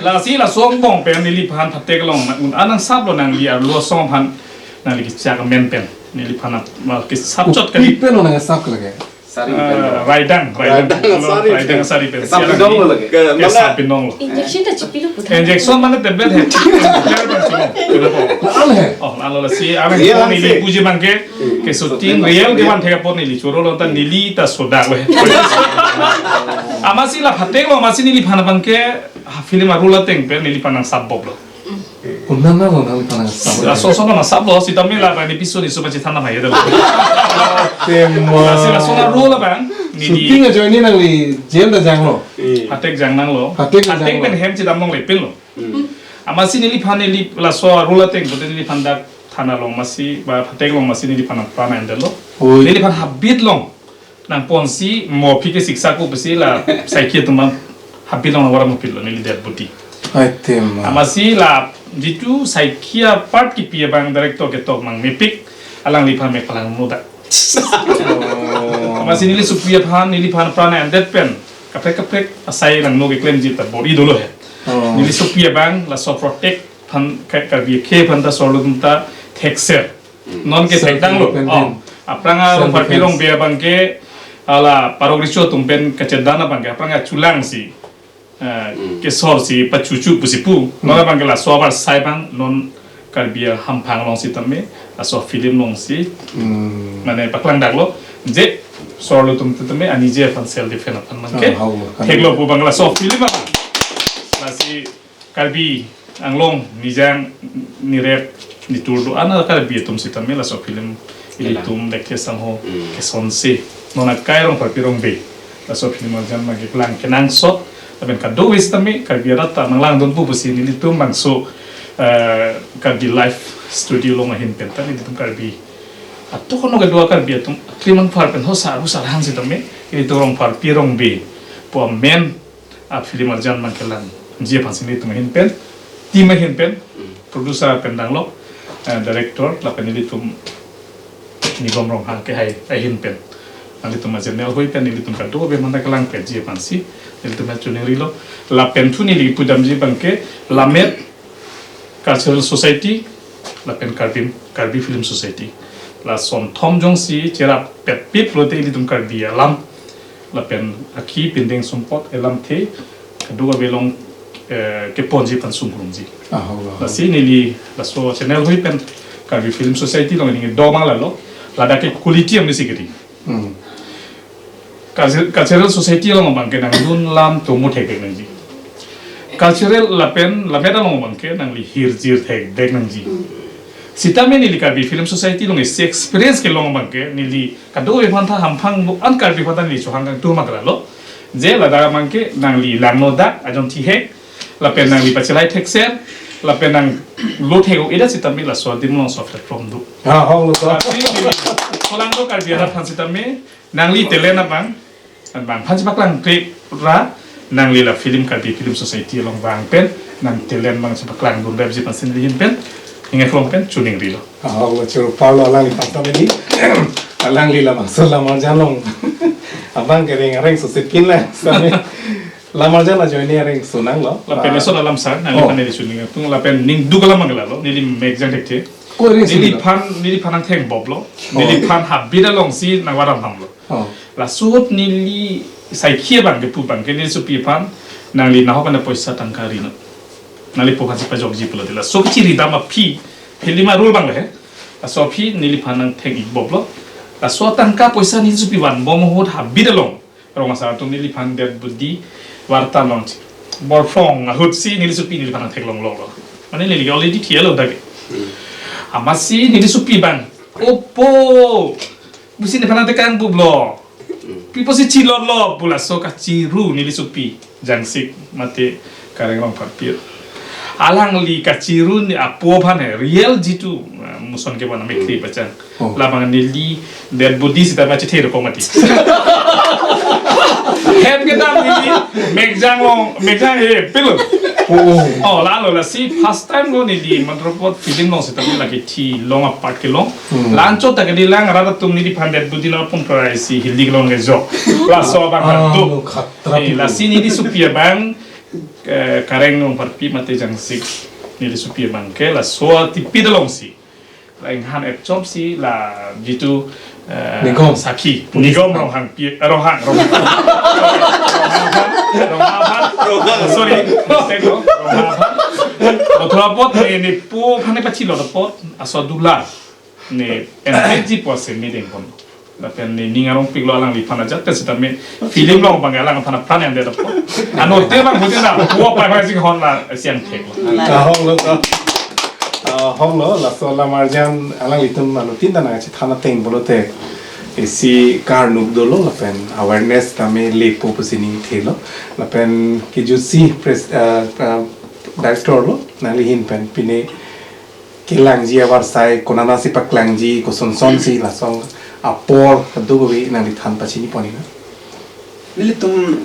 lasi laso angbong pen neliphan phatek long nang, un-an nangsaplo nangli arlo asong aphan nangli kechak amen pen. Neliphan nang, ma, kesap chot kali. Pi pen lo nangsap ke lake? Sari pen, eh, lo. Raidang, raidang. Raidang, sari pen. Raidang sari pen. Kesap binong lo lake. Kesap binong lo. Injection ta chipilo puthot. Injection mane tablet he. Tablet bang suno. Kenapa? Lalo he. Oh, lalo lasi. Amen. Iya, ko neli sih. Puji abangke. Hmm. Ke shooting real ke wan thek apot neli choro lo ta neli ta sodak lo he. Amatsi la phatek lo, amatsi neliphan abangke, ha, film a-rule ateng pen neliphan nangsap bom lo. Kunana lo nangliphan nangsap? Laso ason nangsap lo, sitame la pen episode isu pachethana mai delo. Tema. Lasi laso a-rule abang, neli shooting ajoine nangli jail ta janglo? Phatek jang nanglo. Phatek jang nanglo. Phatek pen hem chedam longle pin lo. Hmm. Amatsi neliphan neli laso a-rule ateng pute neliphan dak thana along amatsi, ba phatek along amatsi neliphan nangpran endetlo. Oi. Neliphan habit along nangponsi mo aphi ke siksa ko pusi la saikhi atum abang habit along nang varam pilo neli dead body. Ai tema. Amatsi la jitu saikhi a-part kipi abang director ketok mang mepik alangliphan me palang muda. Oh. Amatsi neli supi aphan, neliphan pran endet pen kaprek kaprek asai langno keklemji ta bor-i dolo he. Oh. Neli supi abang laso protect aphan ka-, Karbi akhei aphan ta sorlo atum ta thekser. Hmm. Non ke self thekdang lo. Independent. Oh. Aphrang a self defense. Rongpharpi Rongbe abangke hala parok recho atum pen kachedan abangke aphrang a chulang si, eh, hmm, kesor si pachuchu pusi pu. Hmm. Non abangke laso abar sai abang non Karbi ahamphang along sitame laso film along si. Hmm. Mane paklang daklo. Je sorlo atum tame anije aphan self defense aphan abangke. Ah, hau, kan. Theklo pu abang laso film abang. Lasi Karbi Anglong nijang nirep nitur do-an a Karbi atum sitame laso film ilitum lekhe sangho, hmm, kesonsi. Non akai Rongpharpi Rongbe laso film arjan abangke kelang kenangsot. Lapen kadokave sitame Karbi arat ta nanglangdun pu pusi nelitum bangso, eh, Karbi Live Studio along ahin pen ta nelitum Karbi atum kono kedo a Karbi atum aklim anphar pen ho saru sarhang sitame ilitum Rongpharpi Rongbe pu amen a film arjan abang kelangji aphansi nelitum ahin pen, team ahin pen, hmm, producer pen danglo. eh, director lapen nelitum Nigom Ronghang ke hai ahin pen, nanglitum a-channel hui pen nelitum kadokave manda kelang pen ji aphansi nelitum achuning rilo. Lapen thu neli pudamji abangke Lamet Cultural Society lapen Karbi, Karbi Film Society, la sonthom jongsi cherap pet pit lote ilitum Karbi alam lapen aki pindeng sumpot elamthe kadokave along, eh, keponji aphan sumrumji. Ah, ho, ho. Lasi neli laso channel hui pen Karbi Film Society along neli do mang lalo, ladak ke quality am si kiri. Hmm. Culture-, Cultural Society along abangke nangdun lam tomo thek nangji. Cultural lapen Lamet along abangke nangli hirjir thekdek nangji. Sitame neli Karbi Film Society along isi experience kelong abangke neli kadokave aphanta hamphang do-an Karbi aphanta neli chohang kangtung mak lalo. Je ladak abangke nangli langno dak ajon thihek, lapen nangli pachelai thekser, lapen nanglo thek-o ida sitame laso adim along so platform do. Ha, hong lo to. Tapi neli, kolang do Karbi arat aphan sitame, nangli talent abang, abang aphan si paklang trip ra, nangli la film Karbi Film Society along vang pen, nang talent abang si paklang dun rep ji aphansi neli ahin pen, ningai from pen, chuning rilo. Ah, ho, choro parlo alangli pasta medi. Alangli labangso Lamarjan along. Abang kereng areng so sepin la, sami. Lamarjan ajoine areng so nanglo. Lapen Ah. Eson alam sar, nangli Oh. Pan neli chuning tung, lapen ning duk alam abang lalo, neli mekjang thekthe. Ko areng so Neli nanglo? Phan, neli phan nangtheng boblo. Oh. Neli phan habit alongsi nangvaram hamlo. Oh. Laso ahut neli saikhi abang kepu abangke neli sopi aphan, nangli nahok pen poisa tangka rinon. Nangli po aphansi pajokji pulote. Laso kichi ridam aphi, film a-rule abang le he. Laso aphi neli phan nangtheng-ik boblo. Laso tangka poisa neli sopi van bom ahut habit along rong asar atum neli phan det budi warta longji. Borphong ahutsi neli sopi neli phan nangtheklong longlo. Mane neli already thia lo dak. Hmm. Amatsi neli sopi abang, "Opo, pusi nephan nangtekang bublo. Pi pusi chilotlo," pu laso kachiru neli sopi Jangsik mate Kareng Rongpharpi. Alangli kachiru ni apo aphan he, real jitu, ah, muson ke bana mekri pachang. Oh. Labang neli dead body sita ba chethe rokong mati. Hem kedam neli mekjang long, mekjang he, pilo. Oh, oh. Oh, lalo lasi first time lo neli Mandropot film long sita lagi thi long a-part kelong. Hmm. La-anchot ta kedilang, rat atum neli phan dead body nangpon prai si hildi kelong kejok. Laso abang Ah, tu. Lo khatra Eh, tu. Lasi neli sopi abang, eh, Kareng Rongpharpi mate Jangsik. Neli sopi abangke laso atipit alongsi. La inghan epchomsi la jitu, eh, Nigom. Sakhi. Nigom Ronghangpi, eh, Ronghang, Ronghang. Ronghang, Ronghang. Sorry, mistake lo. Ronghang. Bothor apot ne, ne po aphan ne pachilot apot, aso dula. Ne, en ji po ase meeting pon. Lapen ne ning arongpiklo alangliphan ajat pen sitame film long abang alang aphan apran endet apot. Anorte abang hote na, po pai pai sing hon la siang thek. Ah, hong lo to. Ah, hong lo, laso Lamarjan alanglitum anutin ta nangchethan ateng pulote isi karnuk dolo lapen awareness tame lepo pusi ning thelo. Lapen kejutsi pres-, ah, ah, director lo, nangli ahin pen pine kelangji avarsai konatsi paklangji, kosonsonsi laso apor kadokave nangli than pachini pon-ik na. Nelitum,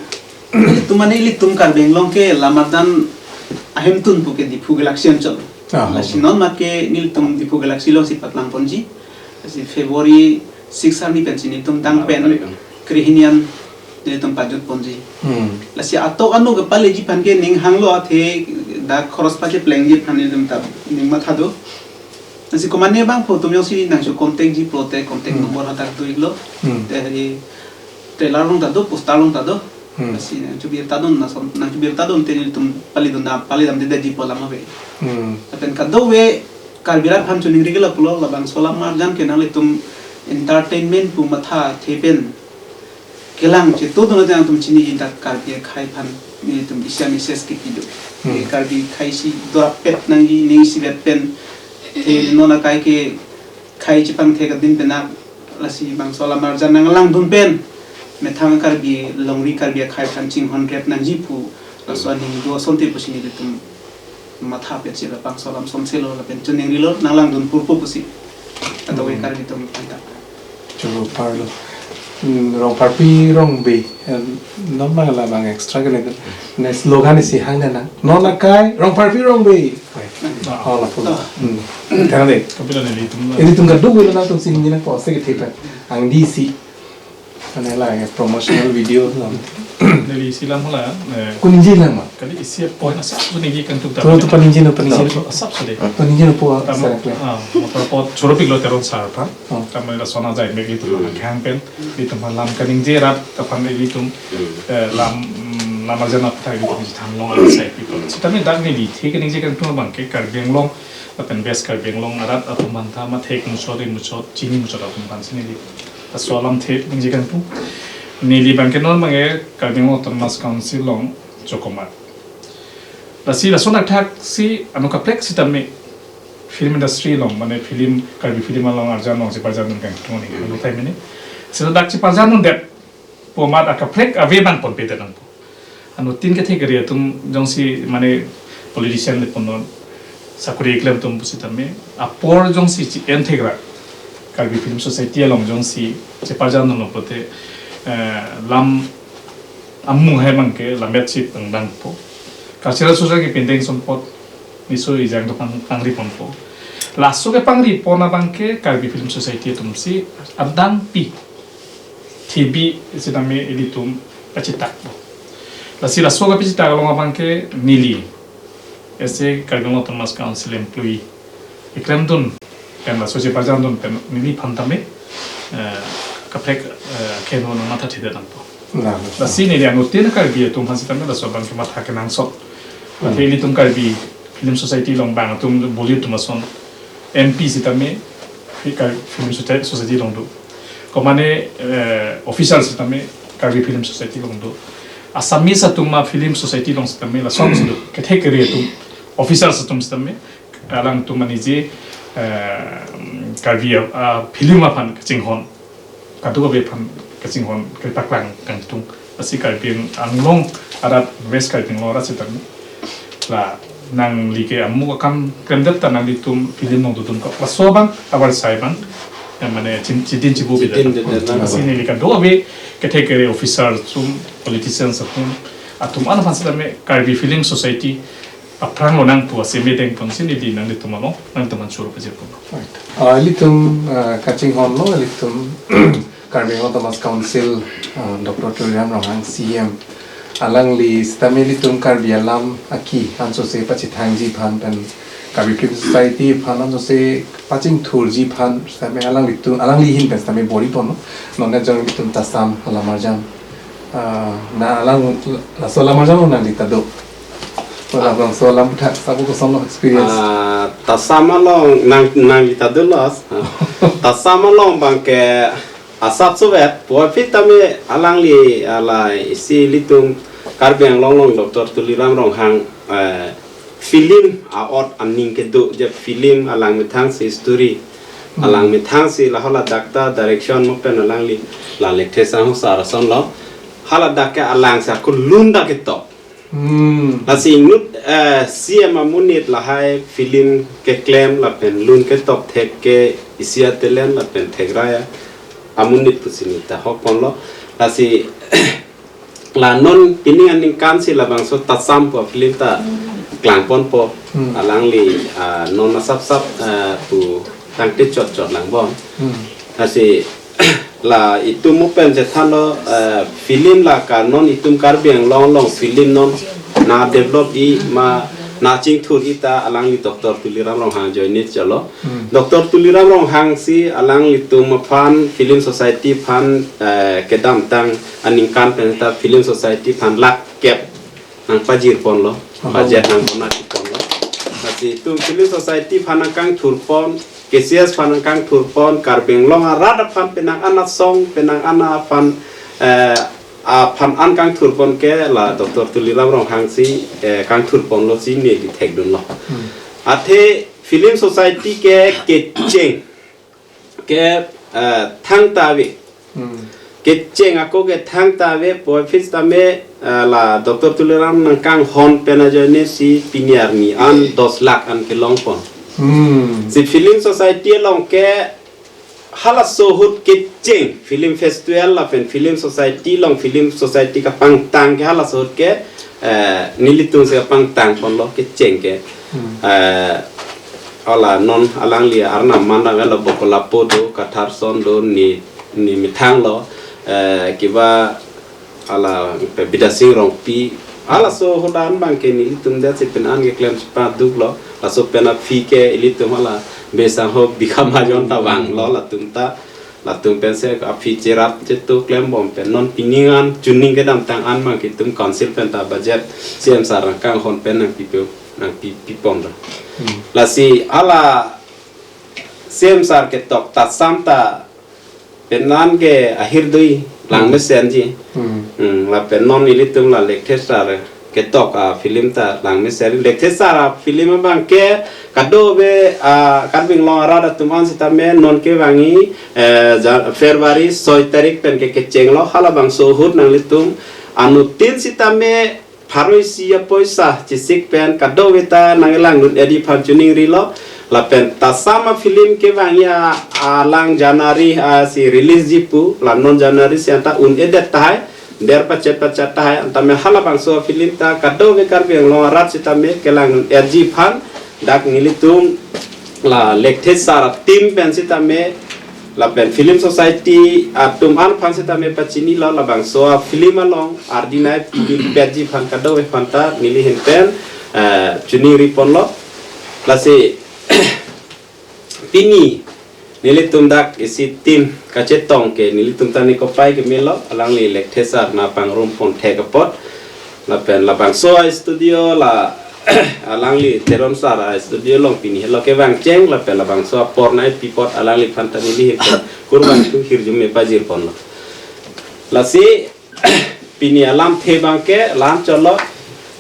nelitum mane ilitum Karbi Anglong ke Lamarjan ahemtun pu ke Diphu Galaxy anchot. Ah, Lasi okay. Non mat ke nelitum Diphu Galaxy alongsi paklang ponji. Lasi February six arni pensi nelitum dang pen Tarik an. Krehini an nelitum pajut ponji. Hmm. Lasi atok anu kepaleji aphan ke ning hanglo athe dak khoros pacheplengji aphan nelitum ta ning matha do. Lasi komane abang photo myo si nangcho contact ji pulote contact Hmm. number hadak do-iklo. Hmm. Te hari trailer along ta do, poster along ta do. Hmm. Lasi nangcho birta dun, lason nangcho birta dun te nelitum paledun dam, paledamde detji pu alam ave. Hmm. Lapen kadokave Karbi rat aphan chuning rikela pulo labangso Lamarjan ke nanglitum entertainment pu mathathe pen kelang chetudun ateng nangtum chiniji dak Karbi akhai aphan nelitum isi a-message kepi do. Hmm. Eh, Karbi akhai si dorap pet nangji, ning isivet pen. Eh, non akai ke akhai chepangthek adim pen ak lasi bangso Lamarjan nanglangdun pen methang Karbi longri Karbi akhai aphan chinghon rep nangji pu laso aning do asonte pusi nelitum matha pen si labangso alam somselo lapen chuning rilo nanglangdun purpo pusi. Atau Hmm. Karbi atum anta. Choro parlo. Hmm, Rongpharpi Rongbe. Em, non abang labang extra ke nang. Ne slogan isi hang nang. Non akai Rongpharpi Rongbe. Oh, lapu. Hmm. Thank you. Kapila nelitum la. Ilitum kadokave nangtum si nangpo, si kethe pen. Angdeng si. Mane la ya promotional video lo. Neli isi alam hala, eh, Ko ningjelang ma? Kali isi point asap su ningje kangtung. Tolo tu paningje no, paningje no. Asap su dei. Paningje no po, Tam-, sarak le. Ah, motor pot choro pik lo Teron sar aphan. Oh. Tame lason ajai mek ilitum aphan kehang pen, ilitum aphan lam kaningje rat aphan ilitum, eh, lam, mm, lam arjan aphan ilitum isi thanlong asai people. Sitame dak neli the kaningje kangtung abang ke Karbi Anglong lapen West Karbi Anglong arat atum aphan ta mathek muchot, muchot, chini muchot atum aphan si neli laso alam the ningje kangtung. Neli abang ke non abang ke Karbi Anglong Autonomous Council along chokomat. Lasi lason athak si ano kaprek sitame film industry along, mane film, Karbi film along arjan along cheparjandun kangtung ni, ano time ni. Sila dak cheparjandundet pu amat akaprek ave abang ponpedet nangpo. Anuttin kethe kere atum jongsi mane politician le ponnon, sakori keklem atum pusitame, apor jongsi chi-en thek ra Karbi Film Society along jongsi cheparjandunlo pulote, eh, lam amung hai abang ke lammet si pangdangpo. Cultural social kepindeng sumpot niso ejang do pang-, pangri ponpo. Laso kepangri pon abang ke Karbi Film Society atum si adang pi thibi sitame ilitum kachetakpo. Lasi laso kapachetak along abang ke neli as a Karbi Anglong Autonomous Council employee keklemdun pen laso cheparjandun pen neliphan tame, eh, kaprek, eh, keno no mathathedet nangpo. Na, na. Lasi neli anuttin Karbi atum aphan sitame laso abang ke matha kenangsot. Hmm. Athe ilitum Karbi Film Society along bang atum buli atum ason M P sitame fi-, Kar-, Film Soci-, Society along do. Komane, eh, official sitame Karbi Film Society along do. Assamese atum ma Film Society along sitame lason si do. Kethe kere atum official atum sitame alangtum anije, eh, Karbi, ah, film aphan kachinghon, kadokave aphan kachinghon kepaklang kangtung. Lasi Karbi Anglong arat, West Karbi Anglong arat sitame la nangli ke amu akam klemdet ta nanglitum film along dodun kok. Laso abang, abar sai abang, ya, mane chin-, chidin chibu beda. Chidin beda nang. Lasi neli kadokave kethe kere officer atum, politicians atum, atum an aphan sitame Karbi Film Society aphrang lo nangpu ase medeng ponsi neli nanglitum along, nanglitum an choro pajir pon. Right. Ah, ilitum, ah, kachinghon lo, ilitum Karbi Anglong Autonomous Council, ah, Doctor Tuliram Ronghang C E M. Alangli sitame ilitum Karbi alam aki ansose pachethangji aphan pen Karbi Film Society aphan ansose pachingthurji aphan sitame alanglitum, alangli ahin pen sitame bor-i ponlo. Non ajong ilitum Tassam alam arjan. Ah, na alang laso alam arjan nangli ta do. Labangso alam athak sabo kosonlo experience? Ah, Tassam along nang, nangli ta dolos. Tassam along abang ke asap sovet, puvoiphit tame alangli ala isi ilitum Karbi Anglong along Doctor Tuliram Ronghang, eh, film a-ot aning kedo je film alang methang si history. Hmm. Alang methang si la hala dak ta direction mo pen alangli la lekthe sang ho sar ason lo. Hala dak ke alang sa kulun dak ketok. Hmm. Lasi inut, eh, C M amonit lahai film keklem lapen lun ketok thek ke isi a-talent lapen thekra ya amonit pusi neli ta hok ponlo. Lasi la non pining aningkan si labangso Tassam pu film ta klang ponpo. Hmm. Alangli, ah, non asap sap, ah, pu tangte chot chot lang bon. Hmm. Lasi la itum mo pen chethanlo, eh, film la ka non itum Karbi Anglong along film non nang develop-i ma nang chingthur-i ta alangli Doctor Tuliram Ronghang ajoine chalo. Hmm. Doctor Tuliram Ronghang si alanglitum aphan Film Society aphan, eh, kedamtang aningkan pen ta Film Society aphan lakh kep nangpajir ponlo, aha, budget nangpona ponlo. Lasi itum Film Society aphan nangkangthur pon, K C S aphan nangkangthur pon, Karbi Anglong arat aphan penang an asong, penang an aphan, eh, aphan an kangthur pon ke la Doctor Tuliram Ronghang si, eh, kangthur ponlo si neli thekdunlo. Hmm. Athe Film Society ke kecheng ke, eh, thangta ave. Hmm. Kecheng ako ke thangta ave, puvoiphit tame, eh, la Doctor Tuliram nangkanghon pen ajoine si pini arni an dos lakh an kelong pon. Hmm. Si Film Society along ke halaso ahut kecheng, film festival lapen Film Society along Film Society kapangtang ke halaso ahut ke, eh, nelitum si kapangtang ponlo kecheng ke. Hmm. Eh, Hala non alangli arnam mandang elo Bokolapo do, Katharson do, ni ni methang lo, eh, kiba hala pe Bidya Sing Rongpi, halaso ahut an abang ke nelitum det si pen an keklem chepaduk lo, laso pen aphi ke ilitum hala Besang ho Bikha Majon ta vanglo, latum ta, latum pensi aphi cherap chetu klembom pen non pining an chuning kedamtang an abang ke itum council pen ta budget C M sir nangkanghon pen nangpipo, nangpi, pipon lo. Hmm. Lasi hala C M sir ketok tasam ta pen an ke ahirdui lang Hmm. mesenji. Hmm. Hmm, lapen non ilitum la Lekthe sir ketok a-film ta lang mesen. Lekthe sir a-film abang ke kadokave, ah, Karbi Anglong arat atum an sitame non kevangji, eh, ja-, February soi tarik pen ke kechenglo, halabangso ahut nanglitum anuttin sitame pharo isi apoisa chesik pen kadokave ta nanglang dun-edetji aphan chiningrilo. Lapen tasam a-film kevangji a-, alang January, ah, si release ji pu, la non January si anta un-edet tahai, der pachet pachet tahai, antame halabangso a-film ta kadokave Karbi Anglong arat sitame kelang dun-edetji aphan dak nelitum la Lekthe sir a-team pen sitame lapen Film Society atum an aphan sitame pachinilo, labangso a-film along ardi nai pudun petji aphan kadokave aphan ta neli ahin pen, eh, chiningri ponlo. Lasi pini nelitum dak isi team kachetong ke nelitum ta nikopai kemelo, alangli Lekthe sir nangpangrum pon thek apot. Lapen labangso a-studio la alangli Teron sir a-studio along pini helo kevangcheng, lapen labangso apor nai pi apot alangliphan ta neli ahin pen kurvangthu hirjume pajir ponlo. Lasi pini alamthe abang ke la-an chotlo,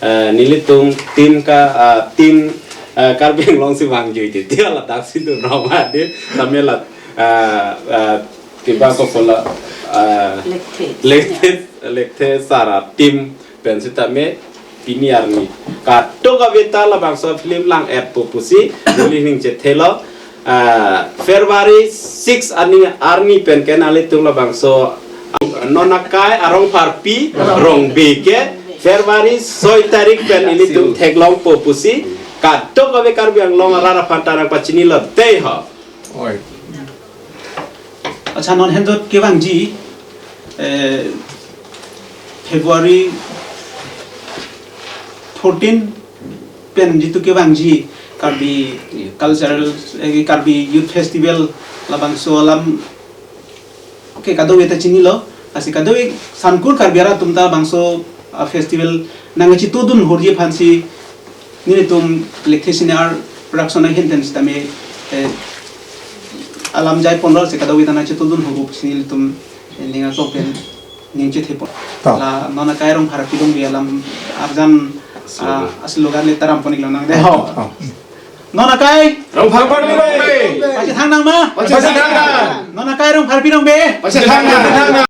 eh, nelitum team ka, ah, team, eh, Karbi Anglong si vangjui titi ladak si dun rong adi, tame la, ah, ah, kiba kopola, ah, Lekthe. Lekthe, Lekthe sir a-team pen sitame pini arni kadokave ta labangso film lang-etpo pusi neli ning chethelo. Ah, February six arni, arni pen ke nanglitum labangso Nonakai Arongpharpi Rongbe ke February soi tarik pen ilitum theklongpo pusi kadokave Karbi Anglong arat aphan ta nangpachinilo, dei ho. Oi. Accha, non henjot kevangji, eh, February fourteen pen jitu kevangji Karbi Youth. Cultural, eh, Karbi Youth Festival labangso alam ke kadokave ta chinilo, lasi kadokave Sankur Karbi arat atum ta labangso, ah, festival nangchetongdun horji aphansi nelitum Lekthe Cine Art Production ahin pen sitame, eh, alam jai ponlo, lasi kadokave ta nangchetongdun horji pusi nelitum, eh, ning ako pen ning chethe pon. Ta. La Nonakai Arongpharpi Rongbe alam arjan, ah, slogan le taram pon-iklo nang dei ho. Ta. Nonakai Arongpharpi Rongbe. Pachethang nang ma? Pachethang nang. Nonakai Arongpharpi Rongbe. Pachethang nang.